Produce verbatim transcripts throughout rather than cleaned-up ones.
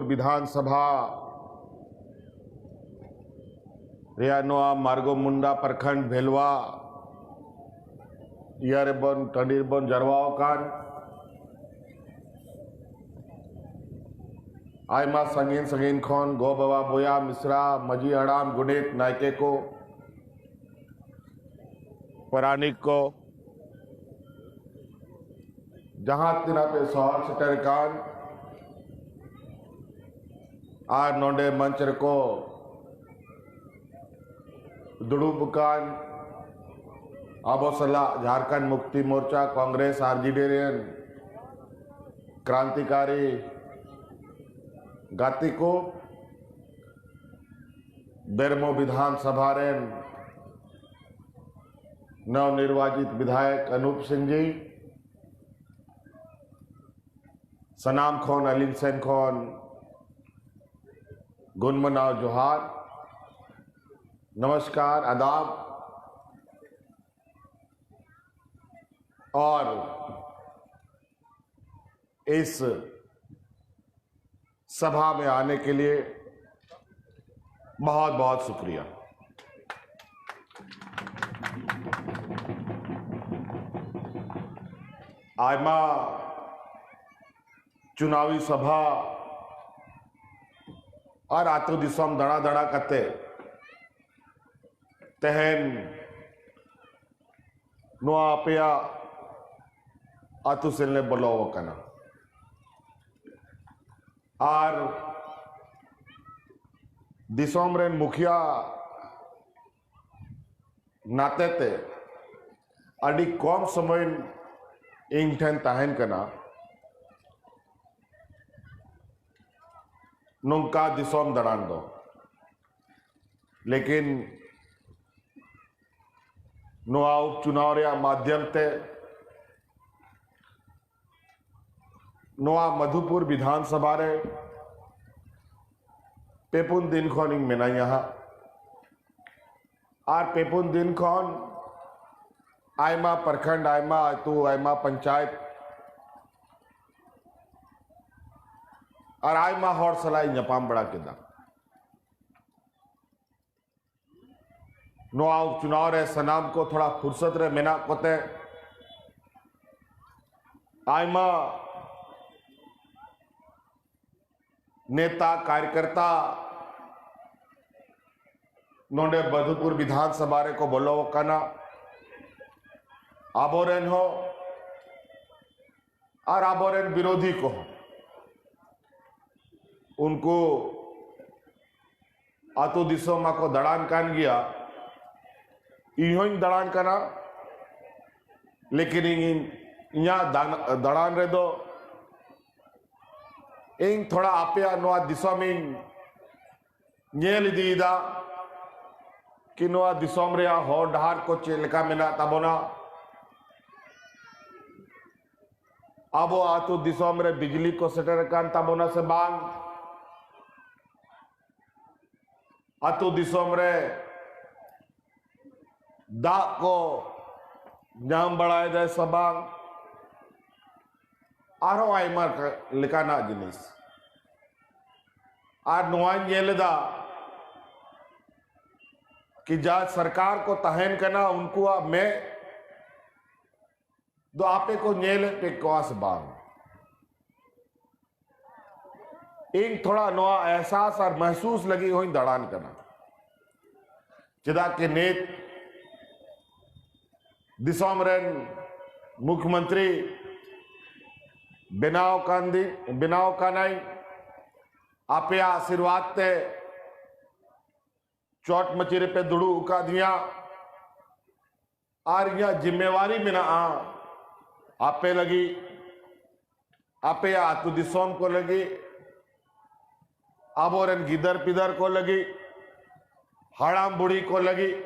ᱵᱤᱫᱷᱟᱱ ᱥᱚᱵᱷᱟ ᱨᱮᱭᱟᱜ ᱱᱚᱣᱟ ᱢᱟᱨᱜᱚ ᱢᱩᱱᱰᱟ ᱯᱨᱚᱠᱷᱚᱸᱰ ᱵᱷᱮᱞᱣᱟ ᱤᱭᱟᱹ ᱨᱮᱵᱚᱱ, ᱴᱟᱺᱰᱤ ᱨᱮᱵᱚᱱ ᱡᱟᱨᱣᱟ ᱟᱠᱟᱱ ᱟᱭᱢᱟ ᱥᱟᱺᱜᱤᱧ ᱥᱟᱺᱜᱤᱧ ᱠᱷᱚᱱ ᱜᱚ ᱵᱟᱵᱟ ᱵᱚᱭᱦᱟ ᱢᱤᱥᱨᱟ, ᱢᱟᱹᱡᱷᱤ ᱦᱟᱲᱟᱢ, ᱜᱚᱰᱮᱛ, ᱱᱟᱭᱠᱮ ᱠᱚ, ᱯᱟᱨᱟᱱᱤᱠ ᱠᱚ, ᱡᱟᱦᱟᱸ ᱛᱤᱱᱟᱹᱜ ᱯᱮ ᱥᱚᱦᱚᱨ ᱥᱮᱴᱮᱨ ᱟᱠᱟᱱ ᱟᱨ ᱱᱚᱰᱮ ᱢᱚᱧᱪ ᱨᱮᱠᱚ ᱫᱩᱲᱩᱵ ᱟᱠᱟᱱ ᱟᱵᱚ ᱥᱟᱞᱟᱜ ᱡᱷᱟᱨᱠᱷᱚᱸᱰ ᱢᱩᱠᱛᱤ ᱢᱳᱨᱪᱟ ᱠᱚᱝᱜᱨᱮᱥ ᱟᱨ ᱡᱮ ᱰᱤ ᱨᱮᱱ ᱠᱨᱟᱱᱛᱤᱠᱟᱨᱤ ᱜᱟᱛᱮ ᱠᱚ, ᱵᱮᱨᱢᱳ ᱵᱤᱫᱷᱟᱱ ᱥᱚᱵᱷᱟ ᱨᱮᱱ ᱱᱚᱵ ᱱᱤᱨᱵᱟᱪᱤᱛ ᱵᱤᱫᱷᱟᱭᱚᱠ ᱟᱱᱩᱯ ᱥᱤᱝ ᱡᱤ, ᱥᱟᱱᱟᱢ ᱠᱷᱚᱱ ᱟᱹᱞᱤᱧ ᱥᱮᱱ ᱠᱷᱚᱱ ᱜᱩᱱᱢᱟᱱᱟᱣ ᱡᱚᱦᱟᱨ, ᱱᱚᱢᱚᱥᱠᱟᱨ, ᱟᱫᱟᱵ᱾ और इस सभा में आने के लिए बहुत बहुत शुक्रिया। ᱟᱭᱢᱟ ᱪᱩᱱᱟᱣᱤ ᱥᱚᱵᱷᱟ ᱟᱨ ᱟᱹᱛᱩ ᱫᱤᱥᱚᱢ ᱫᱟᱬᱟ ᱫᱟᱬᱟ ᱠᱟᱛᱮ ᱛᱮᱦᱮᱧ ᱱᱚᱣᱟ ᱟᱯᱮᱭᱟᱜ ᱟᱹᱛᱩ ᱥᱮᱱ ᱞᱮ ᱵᱚᱞᱚ ᱟᱠᱟᱱᱟ᱾ ᱟᱨ ᱫᱤᱥᱚᱢ ᱨᱮᱱ ᱢᱩᱠᱷᱤᱭᱟᱹ ᱱᱟᱛᱮ ᱛᱮ ᱟᱹᱰᱤ ᱠᱚᱢ ᱥᱚᱢᱚᱭ ᱤᱧ ᱴᱷᱮᱱ ᱛᱟᱦᱮᱱ ᱠᱟᱱᱟ ᱱᱚᱝᱠᱟ ᱫᱤᱥᱚᱢ ᱫᱟᱬᱟᱱ ᱫᱚ᱾ ᱞᱮᱠᱤᱱ ᱱᱚᱣᱟ ᱩᱯᱪᱩᱱᱟᱣ ᱨᱮᱭᱟᱜ ᱢᱟᱫᱷᱭᱚᱢ ᱛᱮ ᱱᱚᱣᱟ ᱢᱚᱫᱷᱩᱯᱩᱨ ᱵᱤᱫᱷᱟᱱ ᱥᱚᱵᱷᱟ ᱨᱮ ᱯᱮ ᱯᱩᱱ ᱫᱤᱱ ᱠᱷᱚᱱ ᱤᱧ ᱢᱮᱱᱟᱧᱟ ᱦᱟᱸᱜ᱾ ᱟᱨ ᱯᱮ ᱯᱩᱱ ᱫᱤᱱ ᱠᱷᱚᱱ ᱟᱭᱢᱟ ᱯᱨᱚᱠᱷᱚᱸᱰ, ᱟᱭᱢᱟ ᱟᱹᱛᱩ, ᱟᱭᱢᱟ ᱯᱚᱧᱪᱟᱭᱮᱛ ᱟᱨ ᱟᱭᱢᱟ ᱦᱚᱲ ᱥᱟᱞᱟᱜ ᱤᱧ ᱧᱟᱯᱟᱢ ᱵᱟᱲᱟ ᱠᱮᱫᱟ᱾ ᱱᱚᱣᱟ ᱩᱯᱪᱩᱱᱟᱣ ᱨᱮ ᱥᱟᱱᱟᱢ ᱠᱚ ᱛᱷᱚᱲᱟ ᱯᱷᱩᱨᱥᱚᱛ ᱨᱮ ᱢᱮᱱᱟᱜ ᱠᱚᱛᱮ ᱟᱭᱢᱟ ᱱᱮᱛᱟ ᱠᱟᱨᱭᱟᱠᱚᱨᱛᱟ ᱱᱚᱰᱮ ᱢᱚᱫᱷᱩᱯᱩᱨ ᱵᱤᱫᱷᱟᱱ ᱥᱚᱵᱷᱟ ᱨᱮᱠᱚ ᱵᱚᱞᱚ ᱟᱠᱟᱱᱟ᱾ ᱟᱵᱚᱨᱮᱱ ᱦᱚᱸ ᱟᱨ ᱟᱵᱚᱨᱮᱱ ᱵᱤᱨᱳᱫᱷᱤ ᱠᱚᱦᱚᱸ, ᱩᱱᱠᱩ ᱟᱹᱛᱩ ᱫᱤᱥᱚᱢ ᱢᱟᱠᱚ ᱫᱟᱬᱟᱱ ᱠᱟᱱ ᱜᱮᱭᱟ, ᱤᱧ ᱦᱚᱧ ᱫᱟᱬᱟᱱ ᱠᱟᱱᱟ, ᱞᱮᱠᱤᱱ ᱤᱧ, ᱤᱧᱟᱹᱜ ᱫᱟᱱ-, ᱫᱟᱬᱟᱱ ᱨᱮᱫᱚ ᱤᱧ ᱛᱷᱚᱲᱟ ᱟᱯᱮᱭᱟᱜ ᱱᱚᱣᱟ ᱫᱤᱥᱚᱢ ᱤᱧ ᱧᱮᱞ ᱤᱫᱤᱭᱮᱫᱟ ᱠᱤ ᱱᱚᱣᱟ ᱫᱤᱥᱚᱢ ᱨᱮᱭᱟᱜ ᱦᱚᱨ ᱰᱟᱦᱟᱨ ᱠᱚ ᱪᱮᱫ ᱞᱮᱠᱟ ᱢᱮᱱᱟᱜ ᱛᱟᱵᱚᱱᱟ, ᱟᱵᱚ ᱟᱹᱛᱩ ᱫᱤᱥᱚᱢ ᱨᱮ ᱵᱤᱡᱽᱞᱤ ᱠᱚ ᱥᱮᱴᱮᱨ ᱟᱠᱟᱱ ᱛᱟᱵᱚᱱᱟ ᱥᱮ ᱵᱟᱝ, ᱟᱹᱛᱩ ᱫᱤᱥᱚᱢ ᱨᱮ ᱫᱟᱜ ᱠᱚ ᱧᱟᱢ ᱵᱟᱲᱟᱭᱮᱫᱟᱭ ᱥᱮ ᱵᱟᱝ, ᱟᱨᱦᱚᱸ ᱟᱭᱢᱟ ᱞᱮᱠᱟᱱᱟᱜ ᱡᱤᱱᱤᱥ᱾ ᱟᱨ ᱱᱚᱣᱟᱧ ᱧᱮᱞ ᱮᱫᱟ ᱠᱤ ᱡᱟ ᱥᱚᱨᱠᱟᱨ ᱠᱚ ᱛᱟᱦᱮᱱ ᱠᱟᱱᱟ, ᱩᱱᱠᱩᱣᱟᱜ ᱢᱮᱫ ᱫᱚ ᱟᱯᱮ ᱠᱚ ᱧᱮᱞᱮᱫ ᱯᱮ ᱠᱚᱣᱟ ᱥᱮ ᱵᱟᱝ? ᱤᱧ ᱛᱷᱚᱲᱟ ᱱᱚᱣᱟ ᱮᱦᱥᱟᱥ ᱟᱨ ᱢᱟᱦᱥᱩᱥ ᱞᱟᱹᱜᱤᱫ ᱦᱚᱸᱧ ᱫᱟᱬᱟᱱ ᱠᱟᱱᱟ᱾ ᱪᱮᱫᱟᱜ ᱠᱤ ᱱᱤᱛ ᱫᱤᱥᱚᱢ ᱨᱮᱱ ᱢᱩᱠᱷᱭᱚᱢᱚᱱᱛᱨᱤ ᱵᱮᱱᱟᱣ ᱠᱟᱱ ᱫᱤ-, ᱵᱮᱱᱟᱣ ᱠᱟᱱᱟᱭ, ᱟᱯᱮᱭᱟᱜ ᱟᱥᱤᱨᱵᱟᱫᱽ ᱛᱮ ᱪᱚᱴ ᱢᱟᱹᱪᱤ ᱨᱮᱯᱮ ᱫᱩᱲᱩᱵ ᱟᱠᱟᱫᱤᱧᱟ᱾ ᱟᱨ ᱤᱧᱟᱹᱜ ᱡᱤᱢᱢᱮᱣᱟᱨᱤ ᱢᱮᱱᱟᱜᱼᱟ ᱟᱯᱮ ᱞᱟᱹᱜᱤᱫ, ᱟᱯᱮᱭᱟᱜ ᱟᱹᱛᱩ ᱫᱤᱥᱚᱢ ᱠᱚ ᱞᱟᱹᱜᱤᱫ, ᱟᱵᱚᱨᱮᱱ ᱜᱤᱫᱟᱹᱨ ᱯᱤᱫᱟᱹᱨ ᱠᱚ ᱞᱟᱹᱜᱤᱫ, ᱦᱟᱲᱟᱢ ᱵᱩᱲᱦᱤ ᱠᱚ ᱞᱟᱹᱜᱤᱫ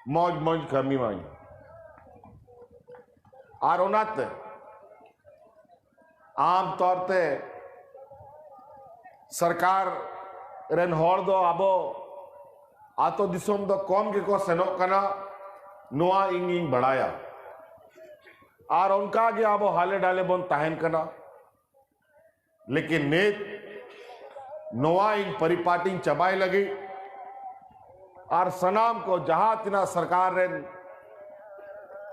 ᱢᱚᱡᱽ ᱢᱚᱡᱽ ᱠᱟᱹᱢᱤ ᱢᱟᱧ᱾ ᱟᱨ ᱚᱱᱟᱛᱮ ᱟᱢ ᱛᱚᱨ ᱛᱮ ᱥᱚᱨᱠᱟᱨ ᱨᱮᱱ ᱦᱚᱲ ᱫᱚ ᱟᱵᱚ ᱟᱛᱳ ᱫᱤᱥᱚᱢ ᱫᱚ ᱠᱚᱢ ᱜᱮᱠᱚ ᱥᱮᱱᱚᱜ ᱠᱟᱱᱟ, ᱱᱚᱣᱟ ᱤᱧᱤᱧ ᱵᱟᱲᱟᱭᱟ᱾ ᱟᱨ ᱚᱱᱠᱟ ᱜᱮ ᱟᱵᱚ ᱦᱟᱞᱮ ᱰᱟᱞᱮ ᱵᱚᱱ ᱛᱟᱦᱮᱱ ᱠᱟᱱᱟ᱾ ᱞᱮᱠᱤᱱ ᱱᱤᱛ ᱱᱚᱣᱟ ᱤᱧ ᱯᱚᱨᱤᱯᱟᱴᱤᱧ ᱪᱟᱵᱟᱭ ᱞᱟᱹᱜᱤᱫ ᱟᱨ ᱥᱟᱱᱟᱢ ᱠᱚ ᱡᱟᱦᱟᱸ ᱛᱤᱱᱟᱹᱜ ᱥᱚᱨᱠᱟᱨ ᱨᱮᱱ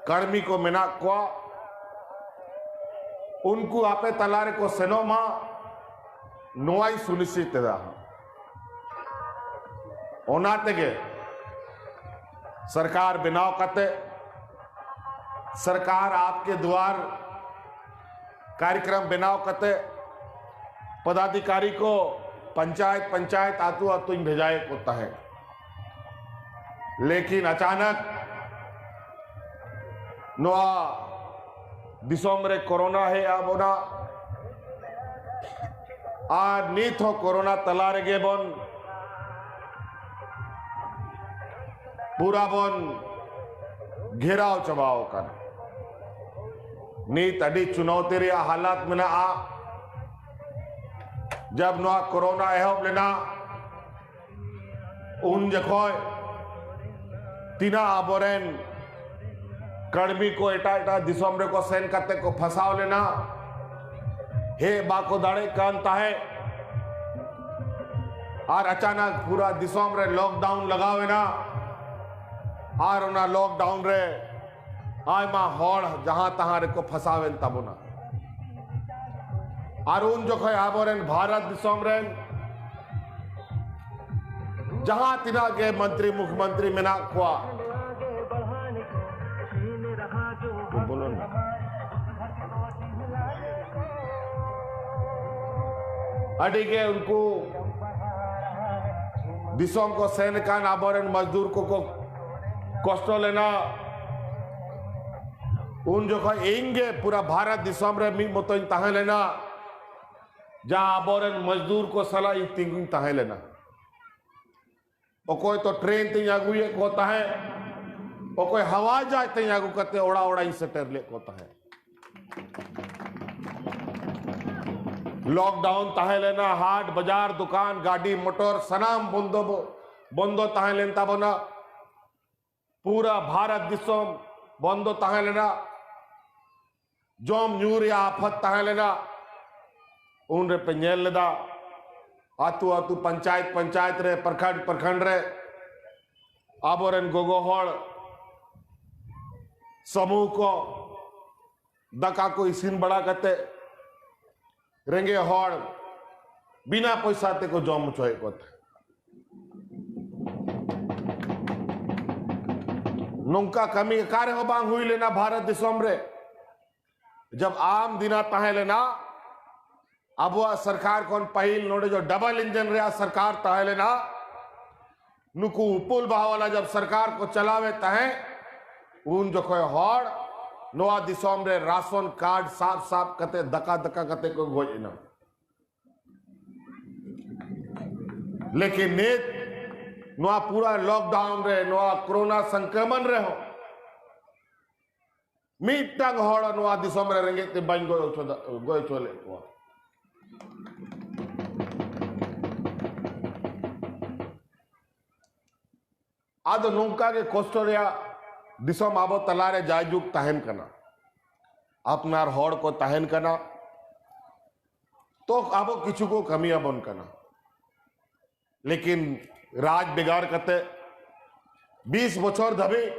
ᱠᱟᱹᱲᱢᱤ ᱠᱚ ᱢᱮᱱᱟᱜ ᱠᱚᱣᱟ, ᱩᱱᱠᱩ ᱟᱯᱮ ᱛᱟᱞᱟ ᱨᱮᱠᱚ ᱥᱮᱱᱚᱜ ᱢᱟ, ᱱᱚᱣᱟᱭ ᱥᱩᱱᱤᱥᱪᱤᱛ ᱮᱫᱟ᱾ ᱚᱱᱟ ᱛᱮᱜᱮ ᱥᱚᱨᱠᱟᱨ ᱵᱮᱱᱟᱣ ᱠᱟᱛᱮ, ᱥᱚᱨᱠᱟᱨ ᱟᱯᱠᱮ ᱫᱩᱣᱟᱨ ᱠᱟᱨᱭᱚᱠᱨᱚᱢ ᱵᱮᱱᱟᱣ ᱠᱟᱛᱮ ᱯᱚᱫᱟᱫᱷᱤᱠᱟᱨᱤ ᱠᱚ ᱯᱚᱧᱪᱟᱭᱮᱛ ᱯᱚᱧᱪᱟᱭᱮᱛ, ᱟᱹᱛᱩ ᱟᱹᱛᱩᱧ ᱵᱷᱮᱡᱟᱭᱮᱫ ᱠᱚ ᱛᱟᱦᱮᱸᱫ᱾ ᱞᱮᱠᱤᱱ ᱟᱪᱟᱱᱚᱠ ᱱᱚᱣᱟ ᱫᱤᱥᱚᱢ ᱨᱮ ᱠᱳᱨᱳᱱᱟ ᱦᱮᱡ ᱟᱵᱚᱱᱟ ᱟᱨ ᱱᱤᱛ ᱦᱚᱸ ᱠᱳᱨᱳᱱᱟ ᱛᱟᱞᱟ ᱨᱮᱜᱮ ᱵᱚᱱ ᱯᱩᱨᱟ ᱵᱚᱱ ᱜᱷᱮᱨᱟᱣ ᱪᱟᱵᱟᱣ ᱟᱠᱟᱱᱟ᱾ ᱱᱤᱛ ᱟᱹᱰᱤ ᱪᱩᱱᱚᱣᱛᱤ ᱨᱮᱭᱟᱜ ᱦᱟᱞᱟᱛ ᱢᱮᱱᱟᱜᱼᱟ᱾ ᱡᱟᱵ ᱱᱚᱣᱟ ᱠᱳᱨᱳᱱᱟ ᱮᱦᱚᱵ ᱞᱮᱱᱟ, ᱩᱱ ᱡᱚᱠᱷᱚᱡ ᱛᱤᱱᱟᱹᱜ ᱟᱵᱚᱨᱮᱱ ᱠᱟᱹᱲᱢᱤ ᱠᱚ ᱮᱴᱟᱜ ᱮᱴᱟᱜ ᱫᱤᱥᱚᱢ ᱨᱮᱠᱚ ᱥᱮᱱ ᱠᱟᱛᱮ ᱠᱚ ᱯᱷᱟᱸᱥᱟᱣ ᱞᱮᱱᱟ, ᱦᱮᱡ ᱵᱟᱠᱚ ᱫᱟᱲᱮᱜ ᱠᱟᱱ ᱛᱟᱦᱮᱸᱫ᱾ ᱟᱨ ᱟᱪᱟᱱᱟᱠ ᱯᱩᱨᱟ ᱫᱤᱥᱚᱢ ᱨᱮ ᱞᱚᱠᱰᱟᱣᱩᱱ ᱞᱟᱜᱟᱣ ᱮᱱᱟ᱾ ᱟᱨ ᱚᱱᱟ ᱞᱚᱠᱰᱟᱣᱩᱱ ᱨᱮ ᱟᱭᱢᱟ ᱦᱚᱲ ᱡᱟᱦᱟᱸ ᱛᱟᱦᱟᱸ ᱨᱮᱠᱚ ᱯᱷᱟᱸᱥᱟᱣ ᱮᱱ ᱛᱟᱵᱚᱱᱟ᱾ ᱟᱨ ᱩᱱ ᱡᱚᱠᱷᱚᱡ ᱟᱵᱚᱨᱮᱱ ᱵᱷᱟᱨᱚᱛ ᱫᱤᱥᱚᱢ ᱨᱮᱱ ᱡᱟᱦᱟᱸ ᱛᱤᱱᱟᱹᱜ ᱜᱮ ᱢᱚᱱᱛᱨᱤ ᱢᱩᱠᱷᱭᱚᱢᱚᱱᱛᱨᱤ ᱢᱮᱱᱟᱜ ᱠᱚᱣᱟ, ᱟᱹᱰᱤ ᱜᱮ ᱩᱱᱠᱩ ᱫᱤᱥᱚᱢ ᱠᱚ ᱥᱮᱱ ᱟᱠᱟᱱ ᱟᱵᱚᱨᱮᱱ ᱢᱟᱡᱫᱩᱨ ᱠᱚᱠᱚ ᱠᱚᱥᱴᱚ ᱞᱮᱱᱟ᱾ ᱩᱱ ᱡᱚᱠᱷᱚᱡ ᱤᱧ ᱜᱮ ᱯᱩᱨᱟ ᱵᱷᱟᱨᱚᱛ ᱫᱤᱥᱚᱢ ᱨᱮ ᱢᱤᱫ ᱢᱚᱛᱚᱧ ᱛᱟᱦᱮᱸ ᱞᱮᱱᱟ, ᱡᱟᱦᱟᱸ ᱟᱵᱚᱨᱮᱱ ᱢᱟᱡᱫᱩᱨ ᱠᱚ ᱥᱟᱞᱟᱜ ᱤᱧ ᱛᱤᱸᱜᱩᱧ ᱛᱟᱦᱮᱸ ᱞᱮᱱᱟ᱾ ᱚᱠᱚᱭ ᱛᱚ ᱴᱨᱮᱱ ᱛᱤᱧ ᱟᱹᱜᱩᱭᱮᱫ ᱠᱚ ᱛᱟᱦᱮᱸᱫ, ᱚᱠᱚᱭ ᱦᱟᱣᱟᱭ ᱡᱟᱦᱟᱡᱽ ᱛᱤᱧ ᱟᱹᱜᱩ ᱠᱟᱛᱮ ᱚᱲᱟᱜ ᱚᱲᱟᱜ ᱤᱧ ᱥᱮᱴᱮᱨ ᱞᱮᱫ ᱠᱚ ᱛᱟᱦᱮᱸᱫ᱾ ᱞᱚᱠᱰᱟᱣᱩᱱ ᱛᱟᱦᱮᱸ ᱞᱮᱱᱟ, ᱦᱟᱴ ᱵᱟᱡᱟᱨ ᱫᱚᱠᱟᱱ ᱜᱟᱹᱰᱤ ᱢᱚᱴᱚᱨ ᱥᱟᱱᱟᱢ ᱵᱚᱱᱫᱚ, ᱵᱚᱱᱫᱚ ᱛᱟᱦᱮᱸ ᱞᱮᱱ ᱛᱟᱵᱚᱱᱟ᱾ ᱯᱩᱨᱟ ᱵᱷᱟᱨᱚᱛ ᱫᱤᱥᱚᱢ ᱵᱚᱱᱫᱚ ᱛᱟᱦᱮᱸ ᱞᱮᱱᱟ᱾ ᱡᱚᱢ ᱧᱩ ᱨᱮᱭᱟᱜ ᱟᱯᱷᱚᱛ ᱛᱟᱦᱮᱸ ᱞᱮᱱᱟ᱾ ᱩᱱ ᱨᱮᱯᱮ ᱧᱮᱞ ᱞᱮᱫᱟ, ᱟᱹᱛᱩ ᱟᱹᱛᱩ, ᱯᱚᱧᱪᱟᱭᱮᱛ ᱯᱚᱧᱪᱟᱭᱮᱛ ᱨᱮ, ᱯᱨᱚᱠᱷᱚᱸᱰ ᱯᱨᱚᱠᱷᱚᱸᱰ ᱨᱮ ᱟᱵᱚᱨᱮᱱ ᱜᱚᱜᱚ ᱦᱚᱲ ᱥᱟᱢᱩᱦ ᱠᱚ ᱫᱟᱠᱟ ᱠᱚ ᱤᱥᱤᱱ ᱵᱟᱲᱟ ᱠᱟᱛᱮ ᱨᱮᱸᱜᱮᱡ ᱦᱚᱲ ᱵᱤᱱᱟ ᱯᱚᱭᱥᱟ ᱛᱮᱠᱚ ᱡᱚᱢ ᱦᱚᱪᱚᱭᱮᱫ ᱠᱚ ᱛᱟᱦᱮᱸᱫ᱾ ᱱᱚᱝᱠᱟ ᱠᱟᱹᱢᱤ ᱚᱠᱟ ᱨᱮᱦᱚᱸ ᱵᱟᱝ ᱦᱩᱭ ᱞᱮᱱᱟ ᱵᱷᱟᱨᱚᱛ ᱫᱤᱥᱚᱢ ᱨᱮ᱾ ᱡᱟᱵ ᱟᱢ ᱫᱤᱱᱟ ᱛᱟᱦᱮᱸ ᱞᱮᱱᱟ, ᱟᱵᱚᱣᱟᱜ ᱥᱚᱨᱠᱟᱨ ᱠᱷᱚᱱ ᱯᱟᱹᱦᱤᱞ ᱱᱚᱰᱮ ᱡᱚ ᱰᱚᱵᱚᱞ ᱤᱧᱡᱤᱱ ᱨᱮᱭᱟᱜ ᱥᱚᱨᱠᱟᱨ ᱛᱟᱦᱮᱸ ᱞᱮᱱᱟ, ᱱᱩᱠᱩ ᱩᱯᱩᱞ ᱵᱟᱦᱟ ᱣᱟᱞᱟ ᱡᱟᱵ ᱥᱚᱨᱠᱟᱨ ᱠᱚ ᱪᱟᱞᱟᱣᱮᱫ ᱛᱟᱦᱮᱸᱫ, ᱩᱱ ᱡᱚᱠᱷᱚᱡ ᱦᱚᱲ ᱱᱚᱣᱟ ᱫᱤᱥᱚᱢ ᱨᱮ ᱨᱟᱥᱚᱱ ᱠᱟᱨᱰ ᱥᱟᱵ ᱥᱟᱵ ᱠᱟᱛᱮ, ᱫᱟᱠᱟ ᱫᱟᱠᱟ ᱠᱟᱛᱮ ᱠᱚ ᱜᱚᱡ ᱮᱱᱟ᱾ ᱞᱮᱠᱤᱱ ᱱᱤᱛ ᱱᱚᱣᱟ ᱯᱩᱨᱟ ᱞᱚᱠᱰᱟᱣᱱ ᱨᱮ, ᱱᱚᱣᱟ ᱠᱳᱨᱳᱱᱟ ᱥᱚᱝᱠᱨᱚᱢᱚᱱ ᱨᱮᱦᱚᱸ ᱢᱤᱫᱴᱟᱝ ᱦᱚᱲ ᱱᱚᱣᱟ ᱫᱤᱥᱚᱢ ᱨᱮ ᱨᱮᱸᱜᱮᱡ ᱛᱮ ᱵᱟᱹᱧ ᱜᱚᱡ ᱦᱚᱪᱚ ᱫᱟ-, ᱜᱚᱡ ᱦᱚᱪᱚ ᱞᱮᱫ ᱠᱚᱣᱟ᱾ ᱟᱫᱚ ᱱᱚᱝᱠᱟ ᱜᱮ ᱠᱚᱥᱴᱚ ᱨᱮᱭᱟᱜ ᱫᱤᱥᱚᱢ ᱟᱵᱚ ᱛᱟᱞᱟᱨᱮ ᱡᱟᱭᱡᱩᱜᱽ ᱛᱟᱦᱮᱱ ᱠᱟᱱᱟ᱾ ᱟᱯᱱᱟᱨ ᱦᱚᱲ ᱠᱚ ᱛᱟᱦᱮᱱ ᱠᱟᱱᱟ, ᱛᱚ ᱟᱵᱚ ᱠᱤᱪᱷᱩ ᱠᱚ ᱠᱟᱹᱢᱤ ᱟᱵᱚᱱ ᱠᱟᱱᱟ᱾ ᱞᱮᱠᱤᱱ ᱨᱟᱡᱽ ᱵᱷᱮᱜᱟᱨ ᱠᱟᱛᱮ ᱵᱤᱥ ᱵᱚᱪᱷᱚᱨ ᱫᱷᱟᱹᱵᱤᱡ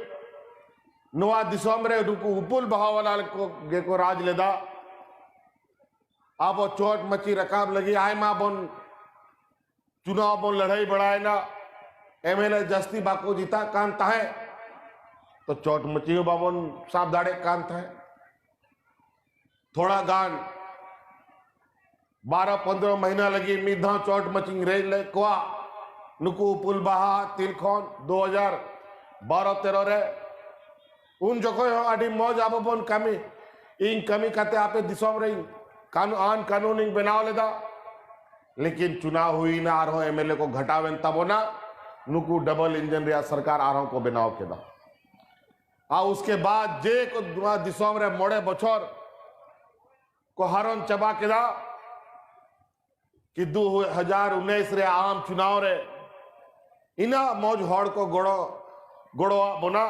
ᱱᱚᱣᱟ ᱫᱤᱥᱚᱢ ᱨᱮ ᱱᱩᱠᱩ ᱩᱯᱩᱞ ᱵᱟᱦᱟ ᱣᱟᱞᱟ ᱠᱚ ᱜᱮᱠᱚ ᱨᱟᱡᱽ ᱞᱮᱫᱟ᱾ ᱟᱵᱚ ᱪᱚᱴ ᱢᱟᱹᱪᱤ ᱨᱟᱠᱟᱵ ᱞᱟᱹᱜᱤᱫ ᱟᱭᱢᱟ ᱵᱚᱱ ᱪᱩᱱᱟᱣ ᱵᱚᱱ ᱞᱟᱹᱲᱦᱟᱹᱭ ᱵᱟᱲᱟᱭᱮᱱᱟ, ᱮᱢ ᱮᱞ ᱮ ᱡᱟᱹᱥᱛᱤ ᱵᱟᱠᱚ ᱡᱤᱛᱟᱜ ᱠᱟᱱ ᱛᱟᱦᱮᱸᱫ, ᱛᱚ ᱪᱚᱴ ᱢᱟᱹᱪᱤ ᱦᱚᱸ ᱵᱟᱵᱚᱱ ᱥᱟᱵ ᱫᱟᱲᱮᱭᱟᱜ ᱠᱟᱱ ᱛᱟᱦᱮᱸᱫ᱾ ᱛᱷᱚᱲᱟ ᱜᱟᱱ ᱵᱟᱨᱚ ᱯᱚᱱᱫᱽᱨᱚ ᱢᱟᱹᱦᱱᱟᱹ ᱞᱟᱹᱜᱤᱫ ᱢᱤᱫ ᱫᱷᱟᱣ ᱪᱚᱴ ᱢᱟᱹᱪᱤᱧ ᱨᱮᱡ ᱞᱮᱫ ᱠᱚᱣᱟ, ᱱᱩᱠᱩ ᱩᱯᱩᱞ ᱵᱟᱦᱟ ᱛᱤᱞᱠᱷᱚᱱ ᱫᱩ ᱦᱟᱡᱟᱨ ᱵᱟᱨᱚ ᱛᱮᱨᱚ ᱨᱮ᱾ ᱩᱱ ᱡᱚᱠᱷᱚᱡ ᱦᱚᱸ ᱟᱹᱰᱤ ᱢᱚᱡᱽ ᱟᱵᱚ ᱵᱚᱱ ᱠᱟᱹᱢᱤ, ᱤᱧ ᱠᱟᱹᱢᱤ ᱠᱟᱛᱮ ᱟᱯᱮ ᱫᱤᱥᱚᱢ ᱨᱮᱧ ᱠᱟᱱ-, ᱟᱹᱱ ᱠᱟᱹᱱᱩᱱ ᱤᱧ ᱵᱮᱱᱟᱣ ᱞᱮᱫᱟ᱾ ᱞᱮᱠᱤᱱ ᱪᱩᱱᱟᱣ ᱦᱩᱭᱱᱟ, ᱟᱨᱦᱚᱸ ᱮᱢ ᱮᱞ ᱮ ᱠᱚ ᱜᱷᱟᱴᱟᱣᱮᱱ ᱛᱟᱵᱚᱱᱟ, ᱱᱩᱠᱩ ᱰᱚᱵᱚᱞ ᱤᱧᱡᱤᱱ ᱨᱮᱭᱟᱜ ᱥᱚᱨᱠᱟᱨ ᱟᱨᱦᱚᱸ ᱠᱚ ᱵᱮᱱᱟᱣ ᱠᱮᱫᱟ᱾ ᱟᱨ ᱩᱥᱠᱮ ᱵᱟᱫ ᱡᱮ ᱠᱚ ᱱᱚᱣᱟ ᱫᱤᱥᱚᱢ ᱨᱮ ᱢᱚᱬᱮ ᱵᱚᱪᱷᱚᱨ ᱠᱚ ᱦᱟᱨᱚᱱ ᱪᱟᱵᱟ ᱠᱮᱫᱟ, ᱠᱤ ᱫᱩ ᱦᱟᱡᱟᱨ ᱩᱱᱤᱥ ᱨᱮ ᱟᱢ ᱪᱩᱱᱟᱣ ᱨᱮ ᱤᱱᱟᱹᱜ ᱢᱚᱡᱽ ᱦᱚᱲ ᱠᱚ ᱜᱚᱲᱚ, ᱜᱚᱲᱚᱣᱟᱜ ᱵᱚᱱᱟ᱾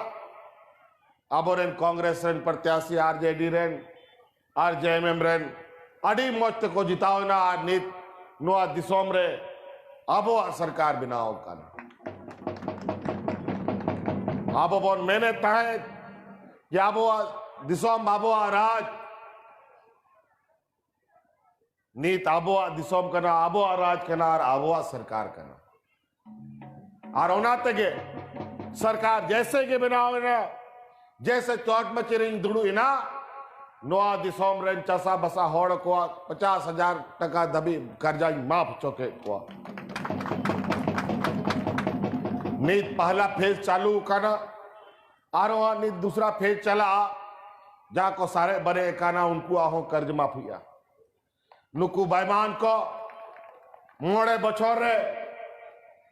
ᱟᱵᱚᱨᱮᱱ ᱠᱚᱝᱜᱨᱮᱥ ᱨᱮᱱ ᱯᱨᱚᱛᱭᱟᱥᱤ, ᱟᱨ ᱡᱮ ᱰᱤ ᱨᱮᱱ, ᱟᱨ ᱡᱮ ᱮᱢ ᱮᱢ ᱨᱮᱱ, ᱟᱹᱰᱤ ᱢᱚᱡᱽ ᱛᱮᱠᱚ ᱡᱤᱛᱟᱣ ᱮᱱᱟ ᱟᱨ ᱱᱤᱛ ᱱᱚᱣᱟ ᱫᱤᱥᱚᱢ ᱨᱮ ᱟᱵᱚᱣᱟᱜ ᱥᱚᱨᱠᱟᱨ ᱵᱮᱱᱟᱣ ᱟᱠᱟᱱᱟ᱾ ᱟᱵᱚ ᱵᱚᱱ ᱢᱮᱱᱮᱫ ᱛᱟᱦᱮᱸᱫ ᱡᱮ ᱟᱵᱚᱣᱟᱜ ᱫᱤᱥᱚᱢ, ᱟᱵᱚᱣᱟᱜ ᱨᱟᱡᱽ, ᱱᱤᱛ ᱟᱵᱚᱣᱟᱜ ᱫᱤᱥᱚᱢ ᱠᱟᱱᱟ, ᱟᱵᱚᱣᱟᱜ ᱨᱟᱡᱽ ᱠᱟᱱᱟ ᱟᱨ ᱟᱵᱚᱣᱟᱜ ᱥᱚᱨᱠᱟᱨ ᱠᱟᱱᱟ᱾ ᱟᱨ ᱚᱱᱟ ᱛᱮᱜᱮ ᱥᱚᱨᱠᱟᱨ ᱡᱮᱭᱥᱮ ᱜᱮ ᱵᱮᱱᱟᱣ ᱮᱱᱟ, ᱡᱮᱭᱥᱮ ᱪᱚᱴ ᱢᱟᱹᱪᱤ ᱨᱤᱧ ᱫᱩᱲᱩᱵ ᱮᱱᱟ, ᱱᱚᱣᱟ ᱫᱤᱥᱚᱢ ᱨᱮᱱ ᱪᱟᱥᱟ ᱵᱟᱥᱟ ᱦᱚᱲ ᱠᱚᱣᱟᱜ ᱯᱚᱪᱟᱥ ᱦᱟᱡᱟᱨ ᱴᱟᱠᱟ ᱫᱷᱟᱹᱵᱤᱡ ᱠᱟᱨᱡᱟᱧ ᱢᱟᱯ ᱦᱚᱪᱚ ᱠᱮᱫ ᱠᱚᱣᱟ᱾ ᱱᱤᱛ ᱯᱟᱦᱞᱟ ᱯᱷᱮᱡᱽ ᱪᱟᱹᱞᱩ ᱟᱠᱟᱱᱟ, ᱟᱨᱦᱚᱸ ᱱᱤᱛ ᱫᱩᱥᱨᱟ ᱯᱷᱮᱡᱽ ᱪᱟᱞᱟᱜᱼᱟ᱾ ᱡᱟᱦᱟᱸ ᱠᱚ ᱥᱟᱨᱮᱡ ᱵᱟᱨᱮᱡ ᱟᱠᱟᱱᱟ, ᱩᱱᱠᱩᱣᱟᱜ ᱦᱚᱸ ᱠᱟᱨᱡ ᱢᱟᱯ ᱦᱩᱭᱩᱜᱼᱟ᱾ ᱱᱩᱠᱩ ᱵᱟᱭᱢᱟᱱ ᱠᱚ ᱢᱚᱬᱮ ᱵᱚᱪᱷᱚᱨ ᱨᱮ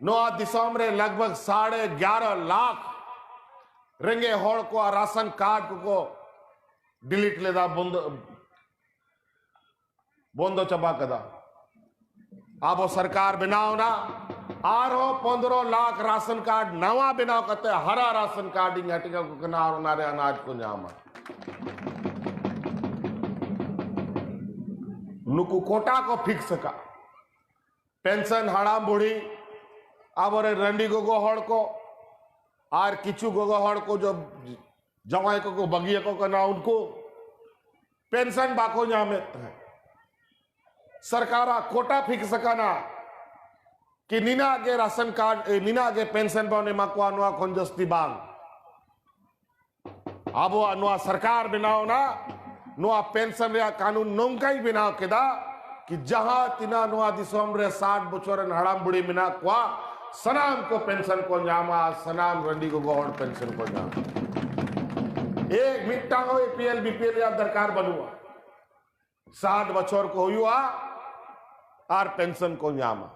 ᱱᱚᱣᱟ ᱫᱤᱥᱚᱢ ᱨᱮ ᱞᱟᱜᱽ ᱵᱷᱟᱜᱽ ᱥᱟᱲᱮ ᱜᱭᱟᱨᱟ ᱞᱟᱠᱷ ᱨᱮᱸᱜᱮᱡ ᱦᱚᱲ ᱠᱚᱣᱟᱜ ᱨᱟᱥᱚᱱ ᱠᱟᱨᱰ ᱠᱚᱠᱚ ᱰᱤᱞᱤᱴ ᱞᱮᱫᱟ, ᱵᱚᱱᱫᱚ, ᱵᱚᱱᱫᱚ ᱪᱟᱵᱟ ᱠᱮᱫᱟ᱾ ᱟᱵᱚ ᱥᱚᱨᱠᱟᱨ ᱵᱮᱱᱟᱣ ᱮᱱᱟ, ᱟᱨᱦᱚᱸ ᱯᱚᱱᱫᱽᱨᱚ ᱞᱟᱠᱷ ᱨᱟᱥᱚᱱ ᱠᱟᱨᱰ ᱱᱟᱣᱟ ᱵᱮᱱᱟᱣ ᱠᱟᱛᱮ ᱦᱟᱨᱟ ᱨᱟᱥᱚᱱ ᱠᱟᱨᱰ ᱤᱧ ᱦᱟᱹᱴᱤᱧ ᱟᱠᱚ ᱠᱟᱱᱟ ᱟᱨ ᱚᱱᱟ ᱨᱮ ᱟᱱᱟᱡ ᱠᱚ ᱧᱟᱢᱟ᱾ ᱱᱩᱠᱩ ᱠᱳᱴᱟ ᱠᱚ ᱯᱷᱤᱠᱥ ᱟᱠᱟᱫ, ᱯᱮᱱᱥᱚᱱ ᱦᱟᱲᱟᱢ ᱵᱩᱲᱦᱤ, ᱟᱵᱚᱨᱮᱱ ᱨᱟᱺᱰᱤ ᱜᱚᱜᱚ ᱦᱚᱲ ᱠᱚ ᱟᱨ ᱠᱤᱪᱷᱩ ᱜᱚᱜᱚ ᱦᱚᱲ ᱠᱚ ᱡᱚ-, ᱡᱟᱶᱟᱭ ᱠᱚᱠᱚ ᱵᱟᱹᱜᱤᱭᱟᱠᱚ ᱠᱟᱱᱟ, ᱩᱱᱠᱩ ᱯᱮᱱᱥᱚᱱ ᱵᱟᱠᱚ ᱧᱟᱢᱮᱫ ᱛᱟᱦᱮᱸᱫ᱾ ᱥᱚᱨᱠᱟᱨᱟᱜ ᱠᱳᱴᱟ ᱯᱷᱤᱠᱥ ᱟᱠᱟᱱᱟ ᱠᱤ ᱱᱤᱱᱟᱜ ᱜᱮ ᱨᱟᱥᱚᱱ ᱠᱟᱨᱰ, ᱮ, ᱱᱤᱱᱟᱜ ᱜᱮ ᱯᱮᱱᱥᱚᱱ ᱵᱚᱱ ᱮᱢᱟ ᱠᱚᱣᱟ, ᱱᱚᱣᱟ ᱠᱷᱚᱱ ᱡᱟᱹᱥᱛᱤ ᱵᱟᱝ᱾ ᱟᱵᱚᱣᱟᱜ ᱱᱚᱣᱟ ᱥᱚᱨᱠᱟᱨ ᱵᱮᱱᱟᱣ ᱮᱱᱟ, ᱱᱚᱣᱟ ᱯᱮᱱᱥᱚᱱ ᱨᱮᱭᱟᱜ ᱠᱟᱹᱱᱩᱱ ᱱᱚᱝᱠᱟᱭ ᱵᱮᱱᱟᱣ ᱠᱮᱫᱟ ᱠᱤ ᱡᱟᱦᱟᱸ ᱛᱤᱱᱟᱹᱜ ᱱᱚᱣᱟ ᱫᱤᱥᱚᱢ ᱨᱮ ᱥᱟᱴ ᱵᱚᱪᱷᱚᱨ ᱨᱮᱱ ᱦᱟᱲᱟᱢ ᱵᱩᱲᱦᱤ ᱢᱮᱱᱟᱜ ᱠᱚᱣᱟ, ᱥᱟᱱᱟᱢ ᱠᱚ ᱯᱮᱱᱥᱚᱱ ᱠᱚ ᱧᱟᱢᱟ, ᱥᱟᱱᱟᱢ ᱨᱟᱺᱰᱤ ᱜᱚᱜᱚ ᱦᱚᱲ ᱯᱮᱱᱥᱚᱱ ᱠᱚ ᱧᱟᱢᱟ᱾ ᱮᱠ ᱢᱤᱫᱴᱟᱝ ᱦᱚᱸ A P L, B P L ᱨᱮᱭᱟᱜ ᱫᱚᱨᱠᱟᱨ ᱵᱟᱹᱱᱩᱜᱼᱟ᱾ ᱥᱟᱴ ᱵᱚᱪᱷᱚᱨ ᱠᱚ ᱦᱩᱭᱩᱜᱼᱟ ᱟᱨ ᱯᱮᱱᱥᱚᱱ ᱠᱚ ᱧᱟᱢᱟ᱾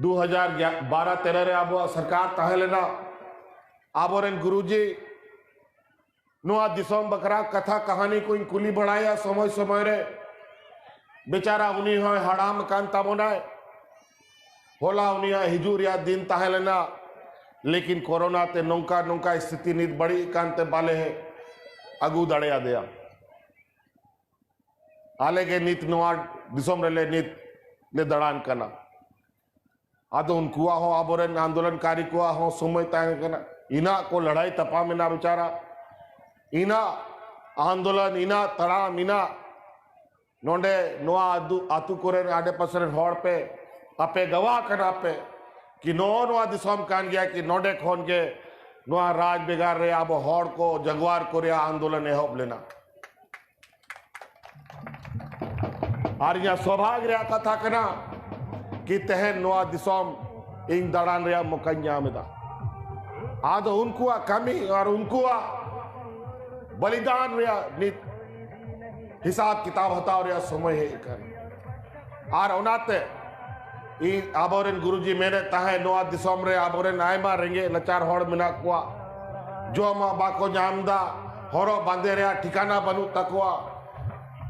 ᱫᱩ ᱦᱟᱡᱟᱨ ᱵᱟᱨᱚ ᱛᱮᱨᱚ ᱨᱮ ᱟᱵᱚᱣᱟᱜ ᱥᱚᱨᱠᱟᱨ ᱛᱟᱦᱮᱸ ᱞᱮᱱᱟ᱾ ᱟᱵᱚᱨᱮᱱ ᱜᱩᱨᱩᱡᱤ ᱱᱚᱣᱟ ᱫᱤᱥᱚᱢ ᱵᱟᱠᱷᱨᱟ ᱠᱟᱛᱷᱟ ᱠᱟᱹᱦᱱᱤ ᱠᱚᱧ ᱠᱩᱞᱤ ᱵᱟᱲᱟᱭᱟ ᱥᱚᱢᱚᱭ ᱥᱚᱢᱚᱭ ᱨᱮ᱾ ᱵᱮᱪᱟᱨᱟ ᱩᱱᱤ ᱦᱚᱸᱭ ᱦᱟᱲᱟᱢ ᱟᱠᱟᱱ ᱛᱟᱵᱚᱱᱟᱭ᱾ ᱦᱚᱞᱟ ᱩᱱᱤᱭᱟᱜ ᱦᱤᱡᱩᱜ ᱨᱮᱭᱟᱜ ᱫᱤᱱ ᱛᱟᱦᱮᱸ ᱞᱮᱱᱟ᱾ ᱞᱮᱠᱤᱱ ᱠᱳᱨᱳᱱᱟ ᱛᱮ ᱱᱚᱝᱠᱟ ᱱᱚᱝᱠᱟ ᱥᱛᱷᱤᱛᱤ ᱱᱤᱛ ᱵᱟᱹᱲᱤᱡ ᱠᱟᱱᱛᱮ ᱵᱟᱞᱮ ᱟᱹᱜᱩ ᱫᱟᱲᱮᱭᱟᱫᱮᱭᱟ᱾ ᱟᱞᱮ ᱜᱮ ᱱᱤᱛ ᱱᱚᱣᱟ ᱫᱤᱥᱚᱢ ᱨᱮᱞᱮ ᱱᱤᱛ ᱞᱮ ᱫᱟᱬᱟᱱ ᱠᱟᱱᱟ᱾ ᱟᱫᱚ ᱩᱱᱠᱩᱣᱟᱜ ᱦᱚᱸ, ᱟᱵᱚᱨᱮᱱ ᱟᱱᱫᱳᱞᱚᱱᱠᱟᱨᱤ ᱠᱚᱣᱟᱜ ᱦᱚᱸ ᱥᱚᱢᱚᱭ ᱛᱟᱦᱮᱸ ᱠᱟᱱᱟ᱾ ᱤᱱᱟᱹᱜ ᱠᱚ ᱞᱟᱹᱲᱦᱟᱹᱭ ᱛᱟᱯᱟᱢ ᱮᱱᱟ ᱵᱮᱪᱟᱨᱟ, ᱤᱱᱟᱹᱜ ᱟᱱᱫᱳᱞᱚᱱ, ᱤᱱᱟᱹᱜ ᱛᱟᱲᱟᱢ, ᱤᱱᱟᱹᱜ ᱱᱚᱰᱮ ᱱᱚᱣᱟ ᱟᱫᱩ-, ᱟᱛᱩ ᱠᱚᱨᱮᱱ ᱟᱰᱮ ᱯᱟᱥᱮ ᱨᱮᱱ ᱦᱚᱲ ᱯᱮ, ᱟᱯᱮ ᱜᱟᱣᱟ ᱠᱟᱱᱟ ᱯᱮ ᱠᱤ ᱱᱚᱜᱼᱚ ᱱᱚᱣᱟ ᱫᱤᱥᱚᱢ ᱠᱟᱱ ᱜᱮᱭᱟ, ᱠᱤ ᱱᱚᱰᱮ ᱠᱷᱚᱱ ᱜᱮ ᱱᱚᱣᱟ ᱨᱟᱡᱽ ᱵᱷᱮᱜᱟᱨ ᱨᱮ ᱟᱵᱚ ᱦᱚᱲ ᱠᱚ ᱡᱟᱜᱣᱟᱨ ᱠᱚ ᱨᱮᱭᱟᱜ ᱟᱱᱫᱳᱞᱚᱱ ᱮᱦᱚᱵ ᱞᱮᱱᱟ᱾ ᱟᱨ ᱤᱧᱟᱹᱜ ᱥᱚᱵᱷᱟᱜ ᱨᱮᱭᱟᱜ ᱠᱟᱛᱷᱟ ᱠᱟᱱᱟ ᱠᱤ ᱛᱮᱦᱮᱧ ᱱᱚᱣᱟ ᱫᱤᱥᱚᱢ ᱤᱧ ᱫᱟᱬᱟᱱ ᱨᱮᱭᱟᱜ ᱢᱚᱠᱟᱧ ᱧᱟᱢ ᱮᱫᱟ᱾ ᱟᱫᱚ ᱩᱱᱠᱩᱣᱟᱜ ᱠᱟᱹᱢᱤ ᱟᱨ ᱩᱱᱠᱩᱣᱟᱜ ᱵᱚᱞᱤᱫᱟᱱ ᱨᱮᱭᱟᱜ ᱱᱤᱛ ᱦᱤᱥᱟᱵ ᱠᱤᱛᱟᱵ ᱦᱟᱛᱟᱣ ᱨᱮᱭᱟᱜ ᱥᱚᱢᱚᱭ ᱦᱮᱡ ᱟᱠᱟᱱᱟ᱾ ᱟᱨ ᱚᱱᱟᱛᱮ ᱤᱧ, ᱟᱵᱚᱨᱮᱱ ᱜᱩᱨᱩᱡᱤ ᱢᱮᱱᱮᱫ ᱛᱟᱦᱮᱸᱫ, ᱱᱚᱣᱟ ᱫᱤᱥᱚᱢ ᱨᱮ ᱟᱵᱚᱨᱮᱱ ᱟᱭᱢᱟ ᱨᱮᱸᱜᱮᱡ ᱱᱟᱪᱟᱨ ᱦᱚᱲ ᱢᱮᱱᱟᱜ ᱠᱚᱣᱟ, ᱡᱚᱢᱟᱜ ᱵᱟᱠᱚ ᱧᱟᱢ ᱮᱫᱟ, ᱦᱚᱨᱚᱜ ᱵᱟᱸᱫᱮ ᱨᱮᱭᱟᱜ ᱴᱷᱤᱠᱟᱱᱟ ᱵᱟᱹᱱᱩᱜ ᱛᱟᱠᱚᱣᱟ᱾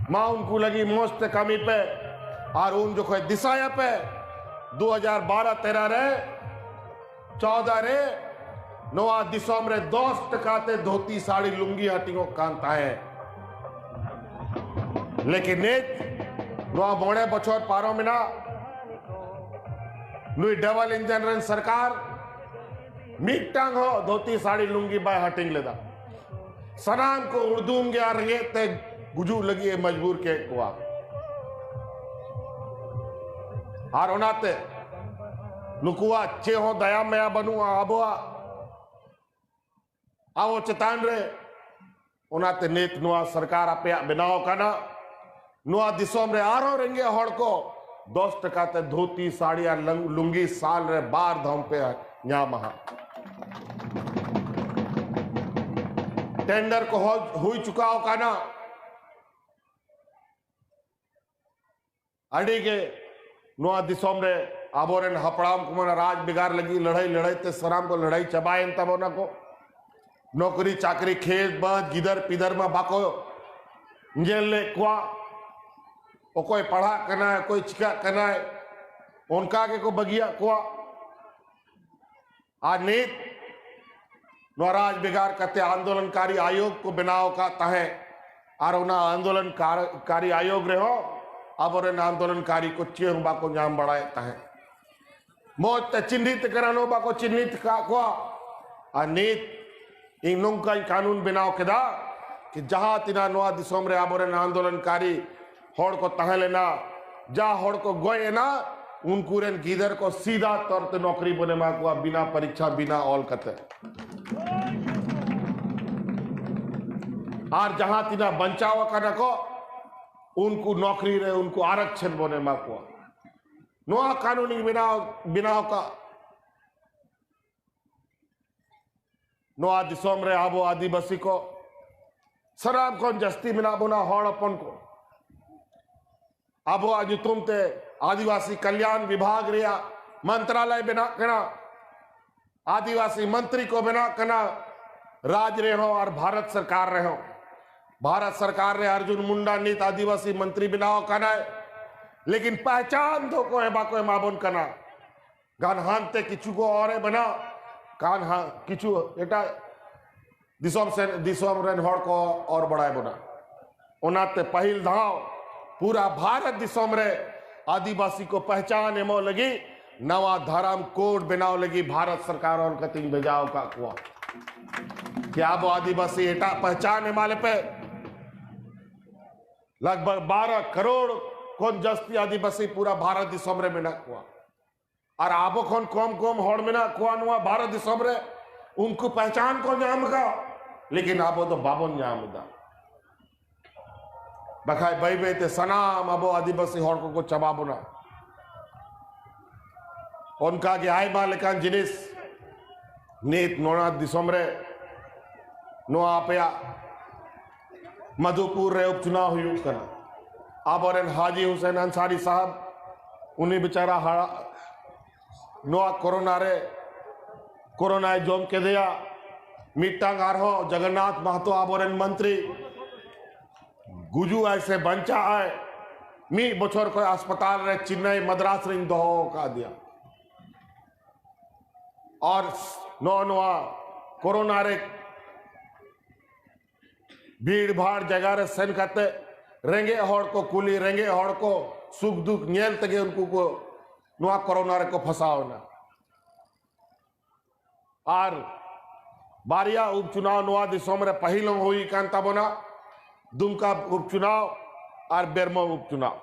ᱢᱟ ᱩᱱᱠᱩ ᱞᱟᱹᱜᱤᱫ ᱢᱚᱸᱡᱽ ᱛᱮ ᱠᱟᱹᱢᱤ ᱯᱮ᱾ ᱟᱨ ᱩᱱ ᱡᱚᱠᱷᱚᱡ ᱫᱤᱥᱟᱭᱟᱯᱮ, ᱫᱩ ᱦᱟᱡᱟᱨ ᱵᱟᱨᱚ ᱛᱮᱨᱚ ᱨᱮ, ᱪᱳᱫᱟ ᱨᱮ ᱱᱚᱣᱟ ᱫᱤᱥᱚᱢ ᱨᱮ ᱫᱚᱥ ᱴᱟᱠᱟ ᱛᱮ ᱫᱷᱩᱛᱤ, ᱥᱟᱹᱲᱤ, ᱞᱩᱝᱜᱤ ᱦᱟᱹᱴᱤᱧᱚᱜ ᱠᱟᱱ ᱛᱟᱦᱮᱸᱫ᱾ ᱞᱮᱠᱤᱱ ᱱᱤᱛ ᱱᱚᱣᱟ ᱢᱚᱬᱮ ᱵᱚᱪᱷᱚᱨ ᱯᱟᱨᱚᱢ ᱮᱱᱟ, ᱱᱩᱭ ᱰᱚᱵᱚᱞ ᱤᱧᱡᱤᱱ ᱨᱮᱱ ᱥᱚᱨᱠᱟᱨ ᱢᱤᱫᱴᱟᱝ ᱦᱚᱸ ᱫᱷᱩᱛᱤ, ᱥᱟᱹᱲᱤ, ᱞᱩᱝᱜᱤ ᱵᱟᱭ ᱦᱟᱹᱴᱤᱧ ᱞᱮᱫᱟ᱾ ᱥᱟᱱᱟᱢ ᱠᱚ ᱩᱲᱫᱩᱢ ᱜᱮ ᱟᱨ ᱨᱮᱸᱜᱮᱡ ᱛᱮ ᱜᱩᱡᱩᱜ ᱞᱟᱹᱜᱤᱫ ᱮ ᱢᱚᱡᱽᱵᱩᱨ ᱠᱮᱫ ᱠᱚᱣᱟ᱾ ᱟᱨ ᱚᱱᱟᱛᱮ ᱱᱩᱠᱩᱣᱟᱜ ᱪᱮᱫ ᱦᱚᱸ ᱫᱟᱭᱟ ᱢᱟᱭᱟ ᱵᱟᱹᱱᱩᱜᱼᱟ ᱟᱵᱚᱣᱟᱜ, ᱟᱵᱚ ᱪᱮᱛᱟᱱ ᱨᱮ᱾ ᱚᱱᱟᱛᱮ ᱱᱤᱛ ᱱᱚᱣᱟ ᱥᱚᱨᱠᱟᱨ ᱟᱯᱮᱭᱟᱜ ᱵᱮᱱᱟᱣ ᱠᱟᱱᱟ, ᱱᱚᱣᱟ ᱫᱤᱥᱚᱢ ᱨᱮ ᱟᱨᱦᱚᱸ ᱨᱮᱸᱜᱮᱡ ᱦᱚᱲ ᱠᱚ ᱫᱚᱥ ᱴᱟᱠᱟ ᱛᱮ ᱫᱷᱩᱛᱤ, ᱥᱟᱹᱲᱤ ᱟᱨ ᱞᱩᱝ-, ᱞᱩᱝᱜᱤ ᱥᱟᱞ ᱨᱮ ᱵᱟᱨ ᱫᱷᱟᱣ ᱯᱮ ᱧᱟᱢᱟ ᱦᱟᱸᱜ᱾ ᱴᱮᱱᱰᱟᱨ ᱠᱚ ᱦᱚ-, ᱦᱩᱭ ᱪᱩᱠᱟᱣ ᱠᱟᱱᱟ᱾ ᱟᱹᱰᱤ ᱜᱮ ᱱᱚᱣᱟ ᱫᱤᱥᱚᱢ ᱨᱮ ᱟᱵᱚᱨᱮᱱ ᱦᱟᱯᱲᱟᱢ ᱠᱚ ᱢᱟᱱᱮ ᱨᱟᱡᱽ ᱵᱷᱮᱜᱟᱨ ᱞᱟᱹᱜᱤᱫ ᱞᱟᱹᱲᱦᱟᱹᱭ ᱞᱟᱹᱲᱦᱟᱹᱭ ᱛᱮ ᱥᱟᱱᱟᱢ ᱠᱚ ᱞᱟᱹᱲᱦᱟᱹᱭ ᱪᱟᱵᱟᱭᱮᱱ ᱛᱟᱵᱚᱱᱟ ᱠᱚ᱾ ᱱᱚᱠᱨᱤ ᱪᱟᱠᱨᱤ, ᱠᱷᱮᱛ ᱵᱟᱹᱫᱽ, ᱜᱤᱫᱟᱹᱨ ᱯᱤᱫᱟᱹᱨ ᱢᱟ ᱵᱟᱠᱚ ᱧᱮᱞ ᱞᱮᱫ ᱠᱚᱣᱟ᱾ ᱚᱠᱚᱭ ᱯᱟᱲᱦᱟᱜ ᱠᱟᱱᱟᱭ, ᱚᱠᱚᱭ ᱪᱤᱠᱟᱹᱜ ᱠᱟᱱᱟᱭ, ᱚᱱᱠᱟ ᱜᱮᱠᱚ ᱵᱟᱹᱜᱤᱭᱟᱜ ᱠᱚᱣᱟ᱾ ᱟᱨ ᱱᱤᱛ ᱱᱚᱣᱟ ᱨᱟᱡᱽ ᱵᱷᱮᱜᱟᱨ ᱠᱟᱛᱮ ᱟᱱᱫᱳᱞᱚᱱᱠᱟᱨᱤ ᱟᱭᱳᱜᱽ ᱠᱚ ᱵᱮᱱᱟᱣ ᱟᱠᱟᱫ ᱛᱟᱦᱮᱸᱫ, ᱟᱨ ᱚᱱᱟ ᱟᱱᱫᱳᱞᱚᱱᱠᱟᱨᱤ ᱟᱭᱳᱜᱽ ᱨᱮᱦᱚᱸ ᱟᱵᱚᱨᱮᱱ ᱟᱱᱫᱳᱞᱚᱱᱠᱟᱨᱤ ᱠᱚ ᱪᱮᱫ ᱦᱚᱸ ᱵᱟᱠᱚ ᱧᱟᱢ ᱵᱟᱲᱟᱭᱮᱫ ᱛᱟᱦᱮᱸᱫ᱾ ᱢᱚᱡᱽ ᱛᱮ ᱪᱤᱱᱦᱤᱛ ᱠᱟᱱᱟ ᱱᱚᱣᱟ ᱵᱟᱠᱚ ᱪᱤᱱᱦᱤᱛ ᱟᱠᱟᱫ ᱠᱚᱣᱟ᱾ ᱟᱨ ᱱᱤᱛ ᱤᱧ ᱱᱚᱝᱠᱟᱧ ᱠᱟᱹᱱᱩᱱ ᱵᱮᱱᱟᱣ ᱠᱮᱫᱟ ᱠᱤ ᱡᱟᱦᱟᱸ ᱛᱤᱱᱟᱹᱜ ᱱᱚᱣᱟ ᱫᱤᱥᱚᱢ ᱨᱮ ᱟᱵᱚᱨᱮᱱ ᱟᱱᱫᱳᱞᱚᱱᱠᱟᱨᱤ ᱦᱚᱲ ᱠᱚ ᱛᱟᱦᱮᱸ ᱞᱮᱱᱟ, ᱡᱟ ᱦᱚᱲ ᱠᱚ ᱜᱚᱡ ᱮᱱᱟ, ᱩᱱᱠᱩ ᱨᱮᱱ ᱜᱤᱫᱟᱹᱨ ᱠᱚ ᱥᱤᱫᱷᱟ ᱛᱚᱨ ᱛᱮ ᱱᱚᱠᱨᱤ ᱵᱚᱱ ᱮᱢᱟ ᱠᱚᱣᱟ ᱵᱤᱱᱟ ᱯᱚᱨᱤᱠᱠᱷᱟ, ᱵᱤᱱᱟ ᱚᱞ ᱠᱟᱛᱮ᱾ ᱟᱨ ᱡᱟᱦᱟᱸ ᱛᱤᱱᱟᱹᱜ ᱵᱟᱧᱪᱟᱣ ᱟᱠᱟᱱᱟ ᱠᱚ, ᱩᱱᱠᱩ ᱱᱚᱠᱨᱤ ᱨᱮ ᱩᱱᱠᱩ ᱟᱨᱚᱠᱪᱷᱚᱱ ᱵᱚᱱ ᱮᱢᱟ ᱠᱚᱣᱟ᱾ ᱱᱚᱣᱟ ᱠᱟᱹᱱᱩᱱᱤᱧ ᱵᱮᱱᱟᱣ, ᱵᱮᱱᱟᱣ ᱟᱠᱟᱫ᱾ ᱱᱚᱣᱟ ᱫᱤᱥᱚᱢ ᱨᱮ ᱟᱵᱚ ᱟᱹᱫᱤᱵᱟᱹᱥᱤ ᱠᱚ ᱥᱟᱱᱟᱢ ᱠᱷᱚᱱ ᱡᱟᱹᱥᱛᱤ ᱢᱮᱱᱟᱜ ᱵᱚᱱᱟ ᱦᱚᱲ ᱦᱚᱯᱚᱱ ᱠᱚ᱾ ᱟᱵᱚᱣᱟᱜ ᱧᱩᱛᱩᱢ ᱛᱮ ᱟᱹᱫᱤᱵᱟᱹᱥᱤ ᱠᱟᱞᱭᱟᱱ ᱵᱤᱵᱷᱟᱜᱽ ᱨᱮᱭᱟᱜ ᱢᱚᱱᱛᱨᱟᱞᱚᱭ ᱵᱮᱱᱟᱜ ᱠᱟᱱᱟ᱾ ᱟᱹᱫᱤᱵᱟᱹᱥᱤ ᱢᱚᱱᱛᱨᱤ ᱠᱚ ᱵᱮᱱᱟᱜ ᱠᱟᱱᱟ, ᱨᱟᱡᱽ ᱨᱮᱦᱚᱸ ᱟᱨ ᱵᱷᱟᱨᱚᱛ ᱥᱚᱨᱠᱟᱨ ᱨᱮᱦᱚᱸ᱾ ᱵᱷᱟᱨᱚᱛ ᱥᱚᱨᱠᱟᱨ ᱨᱮ ᱚᱨᱡᱩᱱ ᱢᱩᱱᱰᱟ ᱱᱤᱛ ᱟᱹᱫᱤᱵᱟᱹᱥᱤ ᱢᱚᱱᱛᱨᱤ ᱵᱮᱱᱟᱣ ᱟᱠᱟᱱᱟᱭ, ᱞᱮᱠᱤᱱ ᱯᱮᱦᱪᱟᱱ ᱫᱚ ᱚᱠᱚᱭ ᱦᱚᱸ ᱵᱟᱠᱚ ᱮᱢᱟ ᱵᱚᱱ ᱠᱟᱱᱟ᱾ ᱜᱟᱱᱦᱟᱱ ᱛᱮ ᱠᱤᱪᱷᱩ ᱠᱚ ᱚᱨ ᱮ ᱵᱮᱱᱟ, ᱜᱟᱱᱦᱟᱱ ᱠᱤᱪᱷᱩ ᱮᱴᱟᱜ ᱫᱤᱥᱚᱢ ᱥᱮᱱ, ᱫᱤᱥᱚᱢ ᱨᱮᱱ ᱦᱚᱲ ᱠᱚ ᱚᱨ ᱵᱟᱲᱟᱭ ᱵᱚᱱᱟ᱾ ᱚᱱᱟᱛᱮ ᱯᱟᱹᱦᱤᱞ ᱫᱷᱟᱣ ᱯᱩᱨᱟ ᱵᱷᱟᱨᱚᱛ ᱫᱤᱥᱚᱢ ᱨᱮ ᱟᱹᱫᱤᱵᱟᱹᱥᱤ ᱠᱚ ᱯᱮᱦᱪᱟᱱ ᱮᱢᱚᱜ ᱞᱟᱹᱜᱤᱫ ᱱᱟᱣᱟ ᱫᱷᱚᱨᱚᱢ ᱠᱳᱰ ᱵᱮᱱᱟᱣ ᱞᱟᱹᱜᱤᱫ ᱵᱷᱟᱨᱚᱛ ᱥᱚᱨᱠᱟᱨ ᱚᱞ ᱠᱟᱛᱮᱧ ᱵᱷᱮᱡᱟ ᱟᱠᱟᱫ ᱠᱚᱣᱟ ᱠᱤ ᱟᱵᱚ ᱟᱹᱫᱤᱵᱟᱹᱥᱤ ᱮᱴᱟᱜ ᱯᱮᱦᱪᱟᱱ ᱮᱢᱟ ᱞᱮᱯᱮ᱾ ᱞᱟᱜᱽ ᱵᱷᱟᱜᱽ ᱵᱟᱨᱚ ᱠᱟᱨᱳᱲ ᱠᱷᱚᱱ ᱡᱟᱹᱥᱛᱤ ᱟᱹᱫᱤᱵᱟᱹᱥᱤ ᱯᱩᱨᱟ ᱵᱷᱟᱨᱚᱛ ᱫᱤᱥᱚᱢ ᱨᱮ ᱢᱮᱱᱟᱜ ᱠᱚᱣᱟ᱾ ᱟᱨ ᱟᱵᱚ ᱠᱷᱚᱱ ᱠᱚᱢ ᱠᱚᱢ ᱦᱚᱲ ᱢᱮᱱᱟᱜ ᱠᱚᱣᱟ ᱱᱚᱣᱟ ᱵᱷᱟᱨᱚᱛ ᱫᱤᱥᱚᱢ ᱨᱮ, ᱩᱱᱠᱩ ᱯᱮᱦᱪᱟᱱ ᱠᱚ ᱧᱟᱢ ᱟᱠᱟᱫ, ᱞᱮᱠᱤᱱ ᱟᱵᱚ ᱫᱚ ᱵᱟᱵᱚᱱ ᱧᱟᱢ ᱮᱫᱟ᱾ ᱵᱟᱠᱷᱟᱡ ᱵᱟᱹᱭ ᱵᱟᱹᱭ ᱛᱮ ᱥᱟᱱᱟᱢ ᱟᱵᱚ ᱟᱹᱫᱤᱵᱟᱹᱥᱤ ᱦᱚᱲ ᱠᱚᱠᱚ ᱪᱟᱵᱟ ᱵᱚᱱᱟ᱾ ᱚᱱᱠᱟ ᱜᱮ ᱟᱭᱢᱟ ᱞᱮᱠᱟᱱ ᱡᱤᱱᱤᱥ ᱱᱤᱛ ᱱᱚᱣᱟ ᱫᱤᱥᱚᱢ ᱨᱮ, ᱱᱚᱣᱟ ᱟᱯᱮᱭᱟᱜ ᱢᱟᱫᱷᱩᱯᱩᱨ ᱨᱮ ᱩᱯᱪᱩᱱᱟᱣ ᱦᱩᱭᱩᱜ ᱠᱟᱱᱟ᱾ ᱟᱵᱚᱨᱮᱱ ᱦᱟᱡᱤ ᱦᱩᱥᱮᱱ ᱟᱱᱥᱟᱨᱤ ᱥᱟᱦᱟᱵ, ᱩᱱᱤ ᱵᱮᱪᱟᱨᱟ ᱦᱟᱲᱟ-, ᱱᱚᱣᱟ ᱠᱳᱨᱳᱱᱟ ᱨᱮ, ᱠᱳᱨᱳᱱᱟᱭ ᱡᱚᱢ ᱠᱮᱫᱮᱭᱟ᱾ ᱢᱤᱫᱴᱟᱝ ᱟᱨᱦᱚᱸ ᱡᱚᱜᱚᱱᱱᱟᱛᱷ ᱢᱟᱦᱟᱛᱚ, ᱟᱵᱚᱨᱮᱱ ᱢᱚᱱᱛᱨᱤ, ᱜᱩᱡᱩᱜ ᱟᱭ ᱥᱮ ᱵᱟᱧᱪᱟᱜ ᱟᱭ, ᱢᱤᱫ ᱵᱚᱪᱷᱚᱨ ᱠᱷᱚᱱ ᱦᱟᱥᱯᱟᱛᱟᱞ ᱨᱮ ᱪᱮᱱᱱᱟᱭ ᱢᱟᱫᱽᱨᱟᱥ ᱨᱤᱧ ᱫᱚᱦᱚ ᱟᱠᱟᱫᱮᱭᱟ᱾ ᱟᱨ ᱱᱚᱜᱼᱚ ᱱᱚᱣᱟ ᱠᱳᱨᱳᱱᱟ ᱨᱮ ᱵᱷᱤᱲ ᱵᱷᱟᱲ ᱡᱟᱭᱜᱟ ᱨᱮ ᱥᱮᱱ ᱠᱟᱛᱮ ᱨᱮᱸᱜᱮᱡ ᱦᱚᱲ ᱠᱚ ᱠᱩᱞᱤ, ᱨᱮᱸᱜᱮᱡ ᱦᱚᱲ ᱠᱚ ᱥᱩᱠ ᱫᱩᱠ ᱧᱮᱞ ᱛᱮᱜᱮ ᱩᱱᱠᱩ ᱠᱚ ᱱᱚᱣᱟ ᱠᱳᱨᱳᱱᱟ ᱨᱮᱠᱚ ᱯᱷᱟᱥᱟᱣ ᱮᱱᱟ᱾ ᱟᱨ ᱵᱟᱨᱭᱟ ᱩᱯᱪᱩᱱᱟᱣ ᱱᱚᱣᱟ ᱫᱤᱥᱚᱢ ᱨᱮ ᱯᱟᱹᱦᱤᱞ ᱦᱚᱸ ᱦᱩᱭ ᱟᱠᱟᱱ ᱛᱟᱵᱚᱱᱟ, ᱫᱩᱢᱠᱟ ᱩᱯᱪᱩᱱᱟᱣ ᱟᱨ ᱵᱮᱨᱢᱚ ᱩᱯᱪᱩᱱᱟᱣ᱾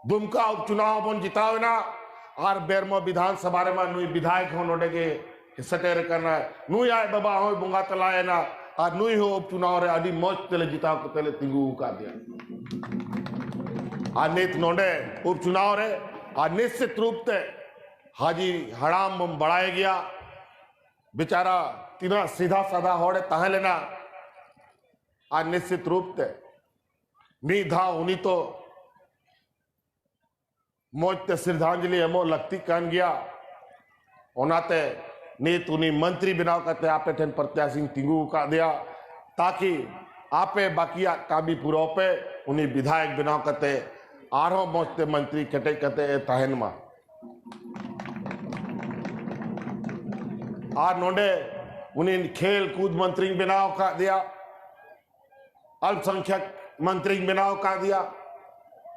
ᱫᱩᱢᱠᱟ ᱩᱯᱪᱩᱱᱟᱣ ᱵᱚᱱ ᱡᱤᱛᱟᱣ ᱮᱱᱟ ᱟᱨ ᱵᱮᱨᱢᱚ ᱵᱤᱫᱷᱟᱱ ᱥᱚᱵᱷᱟ ᱨᱮᱢᱟ ᱱᱩᱭ ᱵᱤᱫᱷᱟᱭᱚᱠ ᱦᱚᱸ ᱱᱚᱰᱮ ᱜᱮ ᱥᱮᱴᱮᱨ ᱟᱠᱟᱱᱟᱭ᱾ ᱱᱩᱭ ᱟᱡ ᱵᱟᱵᱟ ᱦᱚᱸᱭ ᱵᱚᱸᱜᱟ ᱛᱟᱞᱟᱭᱮᱱᱟ ᱟᱨ ᱱᱩᱭ ᱦᱚᱸ ᱩᱯᱪᱩᱱᱟᱣ ᱨᱮ ᱟᱹᱰᱤ ᱢᱚᱡᱽ ᱛᱮᱞᱮ ᱡᱤᱛᱟᱣ ᱠᱟᱛᱮ ᱞᱮ ᱛᱤᱸᱜᱩ ᱟᱠᱟᱫᱮᱭᱟ᱾ ᱟᱨ ᱱᱤᱛ ᱱᱚᱰᱮ ᱩᱯᱪᱩᱱᱟᱣ ᱨᱮ ᱟᱨ ᱱᱤᱥᱪᱤᱛ ᱨᱩᱯ ᱛᱮ ᱦᱟᱹᱡᱤ ᱦᱟᱲᱟᱢ ᱵᱚᱱ ᱵᱟᱲᱟᱭ ᱜᱮᱭᱟ, ᱵᱮᱪᱟᱨᱟ ᱛᱤᱱᱟᱹᱜ ᱥᱤᱫᱷᱟ ᱥᱟᱫᱟ ᱦᱚᱲᱮ ᱛᱟᱦᱮᱸ ᱞᱮᱱᱟ᱾ ᱟᱨ ᱱᱤᱥᱪᱤᱛ ᱨᱩᱯ ᱛᱮ ᱢᱤᱫ ᱫᱷᱟᱣ ᱩᱱᱤ ᱛᱚ ᱢᱚᱡᱽ ᱛᱮ ᱥᱨᱤᱫᱷᱟᱧᱡᱚᱞᱤ ᱮᱢᱚᱜ ᱞᱟᱹᱠᱛᱤᱜ ᱠᱟᱱ ᱜᱮᱭᱟ᱾ ᱚᱱᱟᱛᱮ ᱱᱤᱛ ᱩᱱᱤ ᱢᱚᱱᱛᱨᱤ ᱵᱮᱱᱟᱣ ᱠᱟᱛᱮ ᱟᱯᱮ ᱴᱷᱮᱱ ᱯᱨᱚᱛᱭᱟᱥᱤᱧ ᱛᱤᱸᱜᱩ ᱟᱠᱟᱫᱮᱭᱟ, ᱛᱟᱠᱤ ᱟᱯᱮ ᱵᱟᱹᱠᱤᱭᱟᱜ ᱠᱟᱹᱢᱤ ᱯᱩᱨᱟᱹᱣ ᱯᱮ, ᱩᱱᱤ ᱵᱤᱫᱷᱟᱭᱚᱠ ᱵᱮᱱᱟᱣ ᱠᱟᱛᱮ ᱟᱨᱦᱚᱸ ᱢᱚᱡᱽ ᱛᱮ ᱢᱚᱱᱛᱨᱤ ᱠᱮᱴᱮᱡ ᱠᱟᱛᱮ ᱮ ᱛᱟᱦᱮᱱ ᱢᱟ᱾ ᱟᱨ ᱱᱚᱰᱮ ᱩᱱᱤ ᱠᱷᱮᱞ ᱠᱩᱫ ᱢᱚᱱᱛᱨᱤᱧ ᱵᱮᱱᱟᱣ ᱟᱠᱟᱫᱮᱭᱟ, ᱟᱞᱯᱥᱚᱝᱠᱷᱭᱟᱠ ᱢᱚᱱᱛᱨᱤᱧ ᱵᱮᱱᱟᱣ ᱟᱠᱟᱫᱮᱭᱟ᱾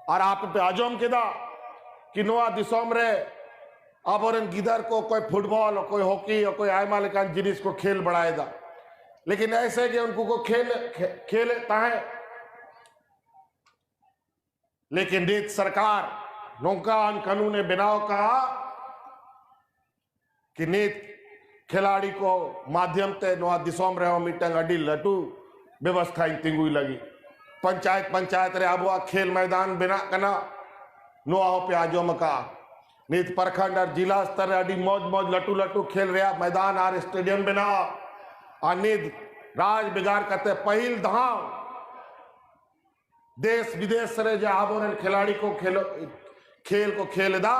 ᱟᱨ ᱟᱯᱮ ᱯᱮ ᱟᱸᱡᱚᱢ ᱠᱮᱫᱟ ᱠᱤ ᱱᱚᱣᱟ ᱫᱤᱥᱚᱢ ᱨᱮ ᱟᱵᱚᱨᱮᱱ ᱜᱤᱫᱟᱹᱨ ᱠᱚ ᱚᱠᱚᱭ ᱯᱷᱩᱴᱵᱚᱞ, ᱚᱠᱚᱭ ᱦᱚᱠᱤ, ᱚᱠᱚᱭ ᱟᱭᱢᱟ ᱞᱮᱠᱟᱱ ᱡᱤᱱᱤᱥ ᱠᱚ ᱠᱷᱮᱞ ᱵᱟᱲᱟᱭᱮᱫᱟ, ᱞᱮᱠᱤᱱ ᱮᱭᱥᱮ ᱜᱮ ᱩᱱᱠᱩ ᱠᱚ ᱠᱷᱮᱞ, ᱠᱷᱮ-, ᱠᱷᱮᱞᱮᱫ ᱛᱟᱦᱮᱸᱫ᱾ ᱞᱮᱠᱤᱱ ᱱᱤᱛ ᱥᱚᱨᱠᱟᱨ ᱱᱚᱝᱠᱟᱱ ᱠᱟᱹᱱᱩᱱᱮ ᱵᱮᱱᱟᱣ ᱠᱟᱜᱼᱟ ᱠᱤ ᱱᱤᱛ ᱠᱷᱮᱞᱟᱲᱤ ᱠᱚ ᱢᱟᱫᱷᱭᱚᱢ ᱛᱮ ᱱᱚᱣᱟ ᱫᱤᱥᱚᱢ ᱨᱮᱦᱚᱸ ᱢᱤᱫᱴᱟᱝ ᱟᱹᱰᱤ ᱞᱟᱹᱴᱩ ᱵᱮᱵᱚᱥᱛᱷᱟᱧ ᱛᱤᱸᱜᱩᱭ ᱞᱟᱹᱜᱤᱫ᱾ ᱯᱚᱧᱪᱟᱭᱮᱛ ᱯᱚᱧᱪᱟᱭᱮᱛ ᱨᱮ ᱟᱵᱚᱣᱟᱜ ᱠᱷᱮᱞ ᱢᱚᱭᱫᱟᱱ ᱵᱮᱱᱟᱜ ᱠᱟᱱᱟ, ᱱᱚᱣᱟ ᱦᱚᱸᱯᱮ ᱟᱸᱡᱚᱢ ᱟᱠᱟᱜᱼᱟ᱾ ᱱᱤᱛ ᱯᱨᱚᱠᱷᱚᱸᱰ ᱟᱨ ᱡᱤᱞᱟ ᱥᱛᱚᱨ ᱨᱮ ᱟᱹᱰᱤ ᱢᱚᱡᱽ ᱢᱚᱡᱽ ᱞᱟᱹᱴᱩ ᱞᱟᱹᱴᱩ ᱠᱷᱮᱞ ᱨᱮᱭᱟᱜ ᱢᱚᱭᱫᱟᱱ ᱟᱨ ᱥᱴᱮᱰᱤᱭᱟᱢ ᱵᱮᱱᱟᱜᱼᱟ᱾ ᱟᱨ ᱱᱤᱛ ᱨᱟᱡᱽ ᱵᱷᱮᱜᱟᱨ ᱠᱟᱛᱮ ᱯᱟᱹᱦᱤᱞ ᱫᱷᱟᱣ ᱫᱮᱥ ᱵᱤᱫᱮᱥ ᱨᱮ ᱡᱟᱦᱟᱸ ᱟᱵᱚᱨᱮᱱ ᱠᱷᱮᱞᱟᱲᱤ ᱠᱚ ᱠᱷᱮᱞ, ᱠᱷᱮᱞ ᱠᱚ ᱠᱷᱮᱞ ᱮᱫᱟ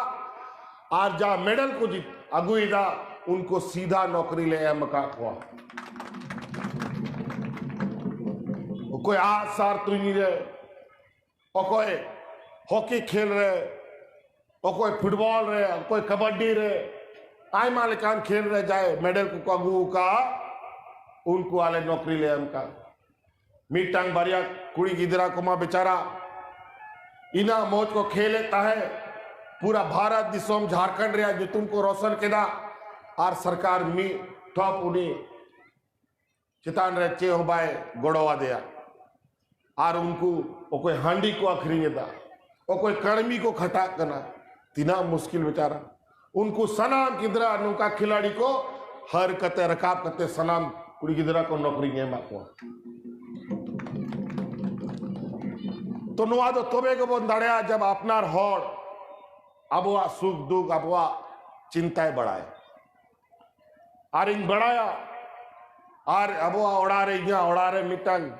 ᱟᱨ ᱡᱟᱦᱟᱸ ᱢᱮᱰᱟᱞ ᱠᱚ ᱡᱤᱛ-, ᱟᱹᱜᱩᱭᱮᱫᱟ, ᱩᱱᱠᱩ ᱥᱤᱫᱷᱟ ᱱᱚᱠᱨᱤ ᱞᱮ ᱮᱢ ᱟᱠᱟᱫ ᱠᱚᱣᱟ᱾ ᱚᱠᱚᱭ ᱟᱜ ᱥᱟᱨ ᱛᱩᱧ ᱨᱮ, ᱚᱠᱚᱭ ᱦᱚᱠᱤ ᱠᱷᱮᱞ ᱨᱮ, ᱚᱠᱚᱭ ᱯᱷᱩᱴᱵᱚᱞ ᱨᱮ, ᱚᱠᱚᱭ ᱠᱟᱵᱟᱰᱤ ᱨᱮ, ᱟᱭᱢᱟ ᱞᱮᱠᱟᱱ ᱠᱷᱮᱞ ᱨᱮ ᱡᱟᱭ ᱢᱮᱰᱮᱞ ᱠᱚᱠᱚ ᱟᱹᱜᱩ ᱟᱠᱟᱫᱼᱟ, ᱩᱱᱠᱩ ᱟᱞᱮ ᱱᱚᱠᱨᱤ ᱞᱮ ᱮᱢ ᱠᱟᱜ᱾ ᱢᱤᱫᱴᱟᱝ ᱵᱟᱨᱭᱟ ᱠᱩᱲᱤ ᱜᱤᱫᱽᱨᱟᱹ ᱠᱚᱢᱟ ᱵᱮᱪᱟᱨᱟ ᱤᱱᱟᱹ ᱢᱚᱡᱽ ᱠᱚ ᱠᱷᱮᱞᱮᱫ ᱛᱟᱦᱮᱸ, ᱯᱩᱨᱟ ᱵᱷᱟᱨᱚᱛ ᱫᱤᱥᱚᱢ ᱡᱷᱟᱲᱠᱷᱚᱸᱰ ᱨᱮᱭᱟᱜ ᱧᱩᱛᱩᱢ ᱠᱚ ᱨᱚᱥᱚᱱ ᱠᱮᱫᱟ, ᱟᱨ ᱥᱚᱨᱠᱟᱨ ᱢᱤᱫ ᱴᱷᱚᱯ ᱩᱱᱤ ᱪᱮᱛᱟᱱ ᱨᱮ ᱪᱮᱫ ᱦᱚᱸ ᱵᱟᱭ ᱜᱚᱲᱚ ᱟᱫᱮᱭᱟ᱾ ᱟᱨ ᱩᱱᱠᱩ ᱚᱠᱚᱭ ᱦᱟᱺᱰᱤ ᱠᱚ ᱟᱹᱠᱷᱨᱤᱧ ᱮᱫᱟ, ᱚᱠᱚᱭ ᱠᱟᱹᱲᱢᱤ ᱠᱚ ᱠᱷᱟᱴᱟᱜ ᱠᱟᱱᱟ, ᱛᱤᱱᱟᱹᱜ ᱢᱩᱥᱠᱤᱞ ᱵᱮᱪᱟᱨᱟ᱾ ᱩᱱᱠᱩ ᱥᱟᱱᱟᱢ ᱜᱤᱫᱽᱨᱟᱹ ᱱᱚᱝᱠᱟ ᱠᱷᱤᱞᱟᱲᱤ ᱠᱚ ᱦᱟᱹᱨ ᱠᱟᱛᱮ, ᱨᱟᱠᱟᱵ ᱠᱟᱛᱮ ᱥᱟᱱᱟᱢ ᱠᱩᱲᱤ ᱜᱤᱫᱽᱨᱟᱹ ᱠᱚ ᱱᱚᱠᱨᱤᱧ ᱮᱢᱟᱫ ᱠᱚᱣᱟ᱾ ᱛᱚ ᱱᱚᱣᱟ ᱫᱚ ᱛᱚᱵᱮ ᱜᱮᱵᱚᱱ ᱫᱟᱲᱮᱭᱟᱜᱼᱟ, ᱡᱟᱵ ᱟᱯᱱᱟᱨ ᱦᱚᱲ ᱟᱵᱚᱣᱟᱜ ᱥᱩᱠ ᱫᱩᱠ, ᱟᱵᱚᱣᱟᱜ ᱪᱤᱱᱛᱟᱭ ᱵᱟᱲᱟᱭ᱾ ᱟᱨᱤᱧ ᱵᱟᱲᱟᱭᱟ, ᱟᱨ ᱟᱵᱚᱣᱟᱜ ᱚᱲᱟᱜ ᱨᱮ, ᱤᱧᱟᱹᱜ ᱚᱲᱟᱜ ᱨᱮ ᱢᱤᱫᱴᱟᱝ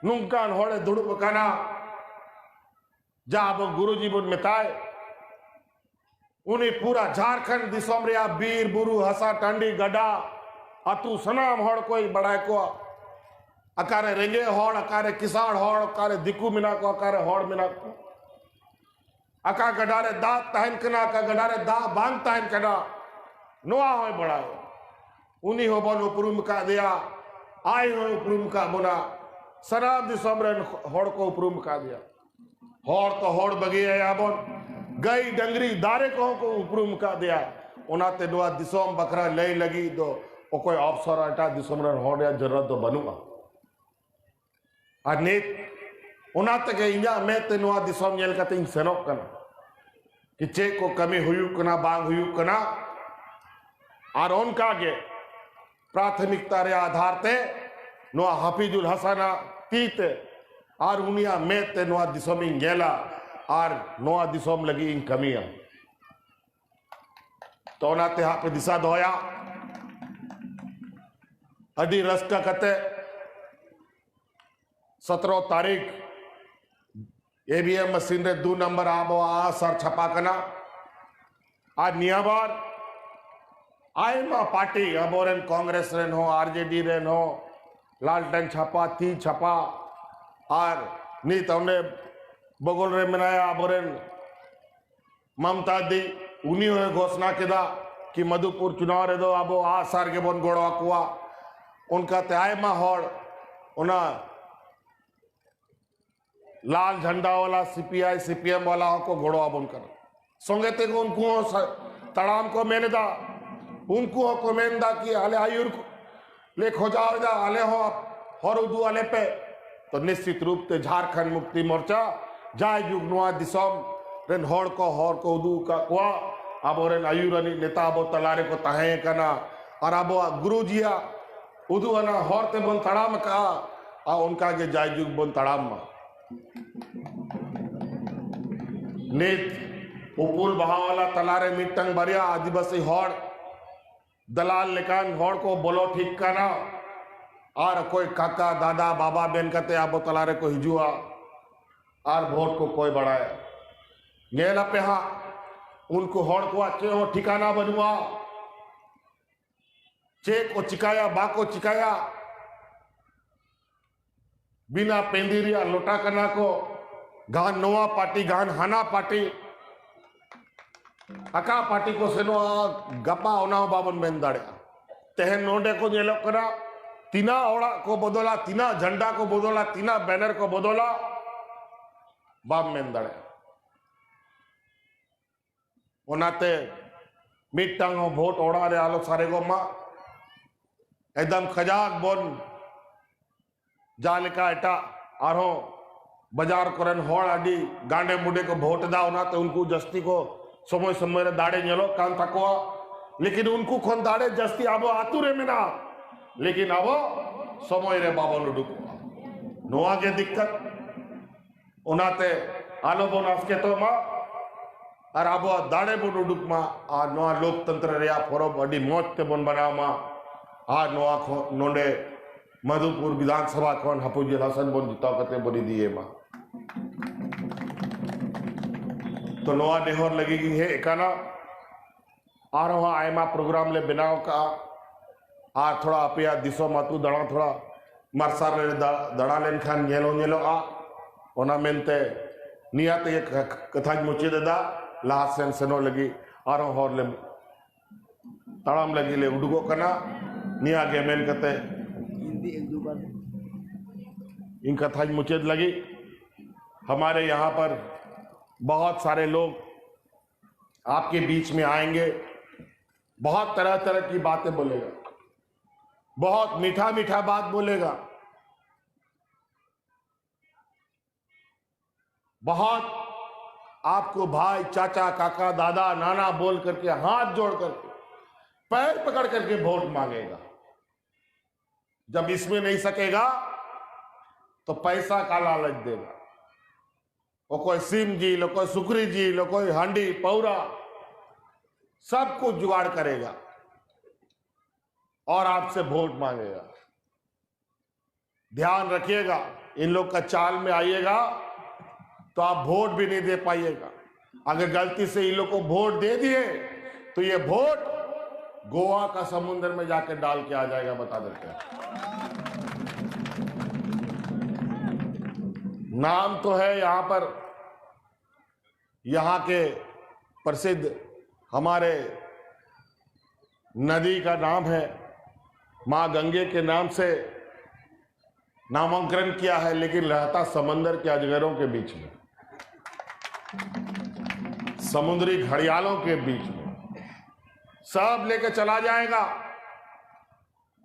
ᱱᱚᱝᱠᱟᱱ ᱦᱚᱲᱮ ᱫᱩᱲᱩᱵ ᱟᱠᱟᱱᱟ, ᱡᱟ ᱟᱵᱚ ᱜᱩᱨᱩᱡᱤ ᱵᱚᱱ ᱢᱮᱛᱟᱭ᱾ ᱩᱱᱤ ᱯᱩᱨᱟ ᱡᱷᱟᱲᱠᱷᱚᱸᱰ ᱫᱤᱥᱚᱢ ᱨᱮᱭᱟᱜ ᱵᱤᱨ, ᱵᱩᱨᱩ, ᱦᱟᱥᱟ, ᱴᱟᱺᱰᱤ, ᱜᱟᱰᱟ, ᱟᱹᱛᱩ, ᱥᱟᱱᱟᱢ ᱦᱚᱲ ᱠᱚᱭ ᱵᱟᱲᱟᱭ ᱠᱚᱣᱟ᱾ ᱚᱠᱟᱨᱮ ᱨᱮᱸᱜᱮᱡ ᱦᱚᱲ, ᱚᱠᱟᱨᱮ ᱠᱤᱥᱟᱬ ᱦᱚᱲ, ᱚᱠᱟᱨᱮ ᱫᱤᱠᱩ ᱢᱮᱱᱟᱜ ᱠᱚᱣᱟ, ᱚᱠᱟᱨᱮ ᱦᱚᱲ ᱢᱮᱱᱟᱜ ᱠᱚᱣᱟ᱾ ᱚᱠᱟ ᱜᱟᱰᱟ ᱨᱮ ᱫᱟᱜ ᱛᱟᱦᱮᱱ ᱠᱟᱱᱟ, ᱚᱠᱟ ᱜᱟᱰᱟ ᱨᱮ ᱫᱟᱜ ᱵᱟᱝ ᱛᱟᱦᱮᱱ ᱠᱟᱱᱟ, ᱱᱚᱣᱟ ᱦᱚᱸᱭ ᱵᱟᱲᱟᱭᱟ᱾ ᱩᱱᱤ ᱦᱚᱸᱵᱚᱱ ᱩᱯᱨᱩᱢ ᱟᱠᱟᱫᱮᱭᱟ, ᱟᱡ ᱦᱚᱸᱭ ᱩᱯᱨᱩᱢ ᱟᱠᱟᱫ ᱵᱚᱱᱟ, ᱥᱟᱱᱟᱢ ᱫᱤᱥᱚᱢ ᱨᱮᱱ ᱦᱚᱲ ᱠᱚ ᱩᱯᱨᱩᱢ ᱟᱠᱟᱫᱮᱭᱟ᱾ ᱦᱚᱲ ᱛᱚ ᱦᱚᱲ ᱵᱟᱹᱜᱤᱭᱟᱭᱟ ᱵᱚᱱ, ᱜᱟᱹᱭ ᱰᱟᱹᱝᱨᱤ ᱫᱟᱨᱮ ᱠᱚᱦᱚᱸ ᱠᱚ ᱩᱯᱨᱩᱢ ᱟᱠᱟᱫᱮᱭᱟ᱾ ᱚᱱᱟᱛᱮ ᱱᱚᱣᱟ ᱫᱤᱥᱚᱢ ᱵᱟᱠᱷᱨᱟ ᱞᱟᱹᱭ ᱞᱟᱹᱜᱤᱫ ᱫᱚ ᱚᱠᱚᱭ ᱚᱯᱥᱚᱨ, ᱮᱴᱟᱜ ᱫᱤᱥᱚᱢ ᱨᱮᱱ ᱦᱚᱲ ᱨᱮᱭᱟᱜ ᱡᱟᱹᱨᱩᱲᱟᱛ ᱫᱚ ᱵᱟᱹᱱᱩᱜᱼᱟ᱾ ᱟᱨ ᱱᱤᱛ ᱚᱱᱟ ᱛᱮᱜᱮ ᱤᱧᱟᱹᱜ ᱢᱮᱫ ᱛᱮ ᱱᱚᱣᱟ ᱫᱤᱥᱚᱢ ᱧᱮᱞ ᱠᱟᱛᱮ ᱤᱧ ᱥᱮᱱᱚᱜ ᱠᱟᱱᱟ, ᱠᱤ ᱪᱮᱫ ᱠᱚ ᱠᱟᱹᱢᱤ ᱦᱩᱭᱩᱜ ᱠᱟᱱᱟ, ᱵᱟᱝ ᱦᱩᱭᱩᱜ ᱠᱟᱱᱟ᱾ ᱟᱨ ᱚᱱᱠᱟ ᱜᱮ ᱯᱨᱟᱛᱷᱚᱢᱤᱠᱛᱟ ᱨᱮᱭᱟᱜ ᱟᱫᱷᱟᱨ ᱛᱮ ᱱᱚᱣᱟ ᱦᱟᱯᱤᱡᱩᱞ ᱦᱟᱥᱟᱱᱟᱜ ᱛᱤ ᱛᱮ ᱟᱨ ᱩᱱᱤᱭᱟᱜ ᱢᱮᱫ ᱛᱮ ᱱᱚᱣᱟ ᱫᱤᱥᱚᱢ ᱤᱧ ᱧᱮᱞᱟ ᱟᱨ ᱱᱚᱣᱟ ᱫᱤᱥᱚᱢ ᱞᱟᱹᱜᱤᱫ ᱤᱧ ᱠᱟᱹᱢᱤᱭᱟ᱾ ᱛᱚ ᱚᱱᱟᱛᱮ ᱦᱟᱸᱜ ᱯᱮ ᱫᱤᱥᱟᱹ ᱫᱚᱦᱚᱭᱟ, ᱟᱹᱰᱤ ᱨᱟᱹᱥᱠᱟᱹ ᱠᱟᱛᱮ ᱥᱚᱛᱨᱚ ᱛᱟᱹᱨᱤᱠᱷ ᱮᱵᱷᱤᱮᱢ ᱢᱮᱥᱤᱱ ᱨᱮ ᱫᱩ ᱱᱟᱢᱵᱟᱨ ᱟᱵᱚᱣᱟᱜ ᱟᱥᱟᱨ ᱪᱷᱟᱯᱟ ᱠᱟᱱᱟ᱾ ᱟᱨ ᱱᱤᱭᱟᱹ ᱵᱟᱨ ᱟᱭᱢᱟ ᱯᱟᱨᱴᱤ, ᱟᱵᱚᱨᱮᱱ ᱠᱚᱝᱜᱨᱮᱥ ᱨᱮᱱ ᱦᱚᱸ, ᱟᱨᱡᱮᱰᱤ ᱨᱮᱱ ᱦᱚᱸ, ᱞᱟᱞᱴᱮᱱ ᱪᱷᱟᱯᱟ, ᱛᱤ ᱪᱷᱟᱯᱟ, ᱟᱨ ᱱᱤᱛ ᱚᱸᱰᱮ ᱵᱚᱜᱚᱞ ᱨᱮ ᱢᱮᱱᱟᱭᱟ ᱟᱵᱚᱨᱮᱱ ᱢᱚᱢᱛᱟ ᱫᱤ, ᱩᱱᱤ ᱦᱚᱸᱭ ᱜᱷᱳᱥᱱᱟ ᱠᱮᱫᱟ᱾ ᱠᱤ ᱢᱟᱫᱷᱩᱯᱩᱨ ᱪᱩᱱᱟᱣ ᱨᱮᱫᱚ ᱟᱵᱚ ᱟᱜᱼᱥᱟᱨ ᱜᱮᱵᱚᱱ ᱜᱚᱲᱚ ᱟᱠᱚᱣᱟ᱾ ᱚᱱᱠᱟᱛᱮ ᱟᱭᱢᱟ ᱦᱚᱲ ᱚᱱᱟ ᱞᱟᱞ ᱡᱷᱟᱱᱰᱟ ᱣᱟᱞᱟ, C P I, C P M ᱣᱟᱞᱟ ᱦᱚᱸᱠᱚ ᱜᱚᱲᱚ ᱟᱵᱚᱱ ᱠᱟᱱᱟ᱾ ᱥᱚᱸᱜᱮ ᱛᱮᱜᱮ ᱩᱱᱠᱩ ᱦᱚᱸ ᱥᱟ-, ᱛᱟᱲᱟᱢ ᱠᱚ ᱢᱮᱱ ᱮᱫᱟ, ᱩᱱᱠᱩ ᱦᱚᱸᱠᱚ ᱢᱮᱱ ᱮᱫᱟ ᱠᱤ ᱟᱞᱮ ᱟᱹᱭᱩᱨ ᱠᱚ ᱞᱮ ᱠᱷᱚᱡᱟᱣ ᱮᱫᱟ, ᱟᱞᱮ ᱦᱚᱸ ᱦᱚᱨ ᱩᱫᱩᱜ ᱟᱞᱮ ᱯᱮ᱾ ᱛᱚ ᱱᱤᱥᱪᱤᱛ ᱨᱩᱯ ᱛᱮ ᱡᱷᱟᱨᱠᱷᱚᱸᱰ ᱢᱩᱠᱛᱤ ᱢᱳᱨᱪᱟ ᱡᱟᱭᱡᱩᱜᱽ ᱱᱚᱣᱟ ᱫᱤᱥᱚᱢ ᱨᱮᱱ ᱦᱚᱲ ᱠᱚ ᱦᱚᱨ ᱠᱚ ᱩᱫᱩᱜ ᱟᱠᱟᱫ ᱠᱚᱣᱟ᱾ ᱟᱵᱚᱨᱮᱱ ᱟᱹᱭᱩᱨᱟᱱᱤᱡ ᱱᱮᱛᱟ ᱟᱵᱚ ᱛᱟᱞᱟ ᱨᱮᱠᱚ ᱛᱟᱦᱮᱸ ᱠᱟᱱᱟ ᱟᱨ ᱟᱵᱚᱣᱟᱜ ᱜᱩᱨᱩᱡᱤᱭᱟᱜ ᱩᱫᱩᱜ ᱟᱱᱟᱜ ᱦᱚᱨ ᱛᱮᱵᱚᱱ ᱛᱟᱲᱟᱢ ᱟᱠᱟᱫᱼᱟ᱾ ᱟᱨ ᱚᱱᱠᱟ ᱜᱮ ᱡᱟᱭᱡᱩᱜᱽ ᱵᱚᱱ ᱛᱟᱲᱟᱢ ᱢᱟ᱾ ᱱᱤᱛ ᱩᱯᱩᱞ ᱵᱟᱦᱟᱣᱟᱞᱟ ᱛᱟᱞᱟᱨᱮ ᱢᱤᱫᱴᱟᱝ ᱵᱟᱨᱭᱟ ᱟᱹᱫᱤᱵᱟᱹᱥᱤ ᱦᱚᱲ ᱫᱟᱞᱟᱞ ᱞᱮᱠᱟᱱ ᱦᱚᱲ ᱠᱚ ᱵᱚᱞᱚ ᱴᱷᱤᱠ ᱠᱟᱱᱟ᱾ ᱟᱨ ᱚᱠᱚᱭ ᱠᱟᱠᱟ, ᱫᱟᱫᱟ, ᱵᱟᱵᱟ ᱢᱮᱱ ᱠᱟᱛᱮ ᱟᱵᱚ ᱛᱟᱞᱟ ᱨᱮᱠᱚ ᱦᱤᱡᱩᱜᱼᱟ ᱟᱨ ᱵᱷᱳᱴ ᱠᱚ ᱠᱚᱭ ᱵᱟᱲᱟᱭᱟ᱾ ᱧᱮᱞ ᱟᱯᱮ ᱦᱟᱸᱜ, ᱩᱱᱠᱩ ᱦᱚᱲ ᱠᱚᱣᱟᱜ ᱪᱮᱫ ᱦᱚᱸ ᱴᱷᱤᱠᱟᱱᱟ ᱵᱟᱹᱱᱩᱜᱼᱟ᱾ ᱪᱮᱫ ᱠᱚ ᱪᱤᱠᱟᱭᱟ, ᱵᱟᱠᱚ ᱪᱤᱠᱟᱭᱟ, ᱵᱤᱱᱟ ᱯᱮᱸᱫᱤ ᱨᱮᱭᱟᱜ ᱞᱚᱴᱟ ᱠᱟᱱᱟ ᱠᱚ᱾ ᱜᱟᱱ ᱱᱚᱣᱟ ᱯᱟᱨᱴᱤ, ᱜᱟᱱ ᱦᱟᱱᱟ ᱯᱟᱨᱴᱤ, ᱟᱠᱟ ᱯᱟᱨᱴᱤ ᱠᱚ ᱥᱮᱱᱚᱜᱼᱟ ᱜᱟᱯᱟ, ᱚᱱᱟ ᱦᱚᱸ ᱵᱟᱵᱚᱱ ᱢᱮᱱ ᱫᱟᱲᱮᱭᱟᱜᱼᱟ᱾ ᱛᱮᱦᱮᱧ ᱱᱚᱰᱮ ᱠᱚ ᱧᱮᱞᱚᱜ ᱠᱟᱱᱟ, ᱛᱤᱱᱟᱹᱜ ᱚᱲᱟᱜ ᱠᱚ ᱵᱚᱫᱚᱞᱟ, ᱛᱤᱱᱟᱹᱜ ᱡᱷᱟᱱᱰᱟ ᱠᱚ ᱵᱚᱫᱚᱞᱟ, ᱛᱤᱱᱟᱹᱜ ᱵᱮᱱᱟᱨ ᱠᱚ ᱵᱚᱫᱚᱞᱟ, ᱵᱟᱢ ᱢᱮᱱ ᱫᱟᱲᱮᱭᱟᱜᱼᱟ᱾ ᱚᱱᱟᱛᱮ ᱢᱤᱫᱴᱟᱝ ᱦᱚᱸ ᱵᱷᱳᱴ ᱚᱲᱟᱜ ᱨᱮ ᱟᱞᱚ ᱥᱟᱨᱮᱜᱚᱜ ᱢᱟ᱾ ᱮᱠᱫᱚᱢ ᱠᱟᱡᱟᱠ ᱵᱚᱱ, ᱡᱟᱦᱟᱸ ᱞᱮᱠᱟ ᱮᱴᱟᱜ ᱟᱨᱦᱚᱸ ᱵᱟᱡᱟᱨ ᱠᱚᱨᱮᱱ ᱦᱚᱲ ᱟᱹᱰᱤ ᱜᱟᱸᱰᱮ ᱢᱩᱰᱮ ᱠᱚ ᱵᱷᱳᱴ ᱮᱫᱟ, ᱚᱱᱟᱛᱮ ᱩᱱᱠᱩ ᱡᱟᱹᱥᱛᱤ ᱠᱚ ᱥᱚᱢᱚᱭ ᱥᱚᱢᱚᱭ ᱨᱮ ᱫᱟᱲᱮ ᱧᱮᱞᱚᱜ ᱠᱟᱱ ᱛᱟᱠᱚᱣᱟ᱾ ᱞᱮᱠᱤᱱ ᱩᱱᱠᱩ ᱠᱷᱚᱱ ᱫᱟᱲᱮ ᱡᱟᱹᱥᱛᱤ ᱟᱵᱚ ᱟᱹᱛᱩ ᱨᱮ ᱢᱮᱱᱟᱜᱼᱟ, ᱞᱮᱠᱤᱱ ᱟᱵᱚ ᱥᱚᱢᱚᱭ ᱨᱮ ᱵᱟᱵᱚᱱ ᱩᱰᱩᱠᱚᱜᱼᱟ᱾ ᱱᱚᱣᱟ ᱜᱮ ᱫᱤᱠᱠᱟᱛ᱾ ᱚᱱᱟᱛᱮ ᱟᱞᱚᱵᱚᱱ ᱟᱥᱠᱮᱛᱚᱜ ᱢᱟ ᱟᱨ ᱟᱵᱚᱣᱟᱜ ᱫᱟᱲᱮ ᱵᱚᱱ ᱩᱰᱩᱠ ᱢᱟ ᱟᱨ ᱱᱚᱣᱟ ᱞᱳᱠᱛᱚᱱᱛᱨᱚ ᱨᱮᱭᱟᱜ ᱯᱚᱨᱚᱵᱽ ᱟᱹᱰᱤ ᱢᱚᱡᱽ ᱛᱮᱵᱚᱱ ᱢᱟᱱᱟᱣ ᱢᱟ᱾ ᱟᱨ ᱱᱚᱣᱟ ᱠᱷᱚᱱ, ᱱᱚᱰᱮ ᱢᱟᱫᱷᱩᱯᱩᱨ ᱵᱤᱫᱷᱟᱱ ᱥᱚᱵᱷᱟ ᱠᱷᱚᱱ ᱦᱟᱹᱯᱩᱡᱤᱞ ᱦᱟᱥᱟᱱ ᱵᱚᱱ ᱡᱤᱛᱟᱣ ᱠᱟᱛᱮ ᱵᱚᱱ ᱤᱫᱤᱭᱮ ᱢᱟ᱾ ᱛᱚ ᱱᱚᱣᱟ ᱱᱮᱦᱚᱨ ᱞᱟᱹᱜᱤᱫ ᱜᱤᱧ ᱦᱮᱡ ᱟᱠᱟᱱᱟ᱾ ᱟᱨᱦᱚᱸ ᱟᱭᱢᱟ ᱯᱨᱳᱜᱨᱟᱢ ᱞᱮ ᱵᱮᱱᱟᱣ ᱠᱟᱜᱼᱟ᱾ ᱟᱨ ᱛᱷᱚᱲᱟ ᱟᱯᱮᱭᱟᱜ ᱫᱤᱥᱚᱢ ᱟᱹᱛᱩ ᱫᱟᱬᱟ ᱛᱷᱚᱲᱟ ᱢᱟᱨᱥᱟᱞ ᱨᱮ ᱫᱟ-, ᱫᱟᱬᱟ ᱞᱮᱱᱠᱷᱟᱱ ᱧᱮᱞ ᱦᱚᱸ ᱧᱮᱞᱚᱜᱼᱟ᱾ ᱚᱱᱟ ᱢᱮᱱᱛᱮ ᱱᱤᱭᱟᱹ ᱛᱮᱜᱮ ᱠᱟ-, ᱠᱟᱛᱷᱟᱧ ᱢᱩᱪᱟᱹᱫ ᱮᱫᱟ᱾ ᱞᱟᱦᱟ ᱥᱮᱱ ᱥᱮᱱᱚᱜ ᱞᱟᱹᱜᱤᱫ ᱟᱨᱦᱚᱸ ᱦᱚᱨ ᱞᱮ ᱛᱟᱲᱟᱢ ᱞᱟᱹᱜᱤᱫ ᱞᱮ ᱩᱰᱩᱠᱚᱜ ᱠᱟᱱᱟ᱾ ᱱᱤᱭᱟᱹ ᱜᱮ ᱢᱮᱱ ᱠᱟᱛᱮ ᱤᱧ ᱠᱟᱛᱷᱟᱧ ᱢᱩᱪᱟᱹᱫ ᱞᱟᱹᱜᱤᱫ᱾ हमारे यहाँ पर बहुत सारे लोग आपके बीच में आएंगे, बहुत तरह तरह की बातें बोलेगा, बहुत मीठा मीठा बात बोलेगा, बहुत आपको भाई, चाचा, काका, दादा, नाना बोल करके, हाथ जोड़ करके, पैर पकड़ करके वोट मांगेगा। जब इसमें नहीं सकेगा तो पैसा का लालच देगा। वो कोई सिम जी लो, कोई सुकरी जी लो, कोई हांडी पौरा, सब कुछ जुगाड़ करेगा और आपसे वोट मांगेगा। ध्यान रखिएगा, इन लोग का चाल में आइएगा तो आप वोट भी नहीं दे पाइएगा। अगर गलती से इन लोग को वोट दे दिए तो ये वोट गोवा का समुद्र में जाकर डाल के आ जाएगा, बता देते हैं। नाम तो है यहाँ पर, यहाँ के प्रसिद्ध हमारे नदी का नाम है, माँ गंगे के नाम से नामांकन किया है, लेकिन रहता समंदर के अजगरों के बीच में, समुद्री घड़ियालों के बीच में, सब लेके चला जाएगा।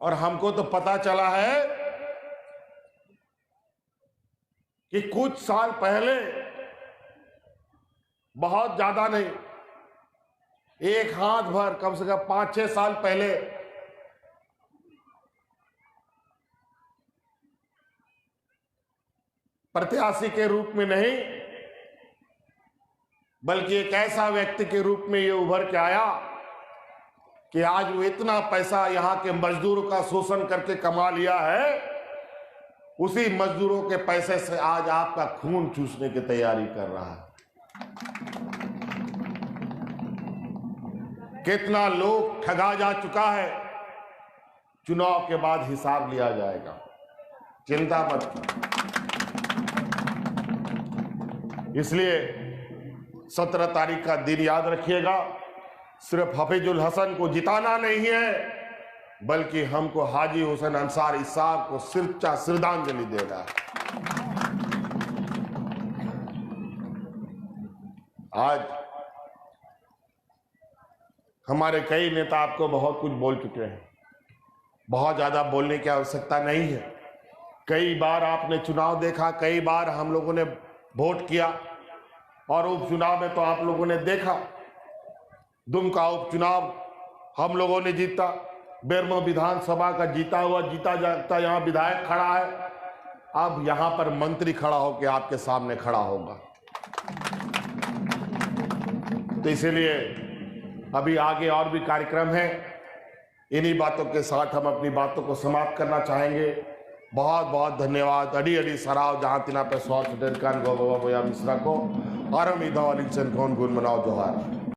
और हमको तो पता चला है कि कुछ साल पहले, बहुत ज्यादा नहीं, एक हाथ भर, कम से कम पांच छह साल पहले, प्रत्याशी के रूप में नहीं, बल्कि एक ऐसा व्यक्ति के रूप में ये उभर के आया कि आज वो इतना पैसा यहाँ के मजदूरों का शोषण करके कमा लिया है, उसी मजदूरों के पैसे से आज आपका खून चूसने की तैयारी कर रहा है। कितना लोग ठगा जा चुका है, चुनाव के बाद हिसाब लिया जाएगा, चिंता मत कीजिए। इसलिए सत्रह तारीख का दिन याद रखिएगा, सिर्फ हफीजुल हसन को जिताना नहीं है, बल्कि हमको हाजी हुसैन अंसारी साहब को सिर्फ श्रद्धांजलि देना है। आज हमारे कई नेता आपको बहुत कुछ बोल चुके हैं, बहुत ज्यादा बोलने की आवश्यकता नहीं है। कई बार आपने चुनाव देखा, कई बार हम लोगों ने वोट किया, और उपचुनाव में तो आप लोगों ने देखा, दुमका उपचुनाव हम लोगों ने जीता, बेरमो विधानसभा का जीता हुआ, जीता जागता यहाँ विधायक खड़ा है, अब यहाँ पर मंत्री खड़ा होकर आपके सामने खड़ा होगा। तो इसीलिए अभी आगे और भी कार्यक्रम है, इन्हीं बातों के साथ हम अपनी बातों को समाप्त करना चाहेंगे। बहुत बहुत धन्यवाद, ᱟᱹᱰᱤ ᱟᱹᱰᱤ ᱥᱟᱨᱦᱟᱣ ᱡᱟᱦᱟᱸ ᱛᱤᱱᱟᱹᱜ ᱯᱮ ᱥᱚᱦᱚᱨ ᱥᱮᱴᱮᱨ ᱠᱟᱱ ᱜᱚ ᱵᱟᱵᱟ ᱵᱚᱭᱦᱟ ᱢᱤᱥᱨᱟ ᱠᱚ, ᱟᱨᱚ ᱢᱤᱫ ᱫᱷᱟᱣ ᱟᱹᱞᱤᱧ ᱥᱮᱱ ᱠᱷᱚᱱ ᱜᱩᱱ ᱢᱟᱱᱟᱣ ᱡᱚᱦᱟᱨ᱾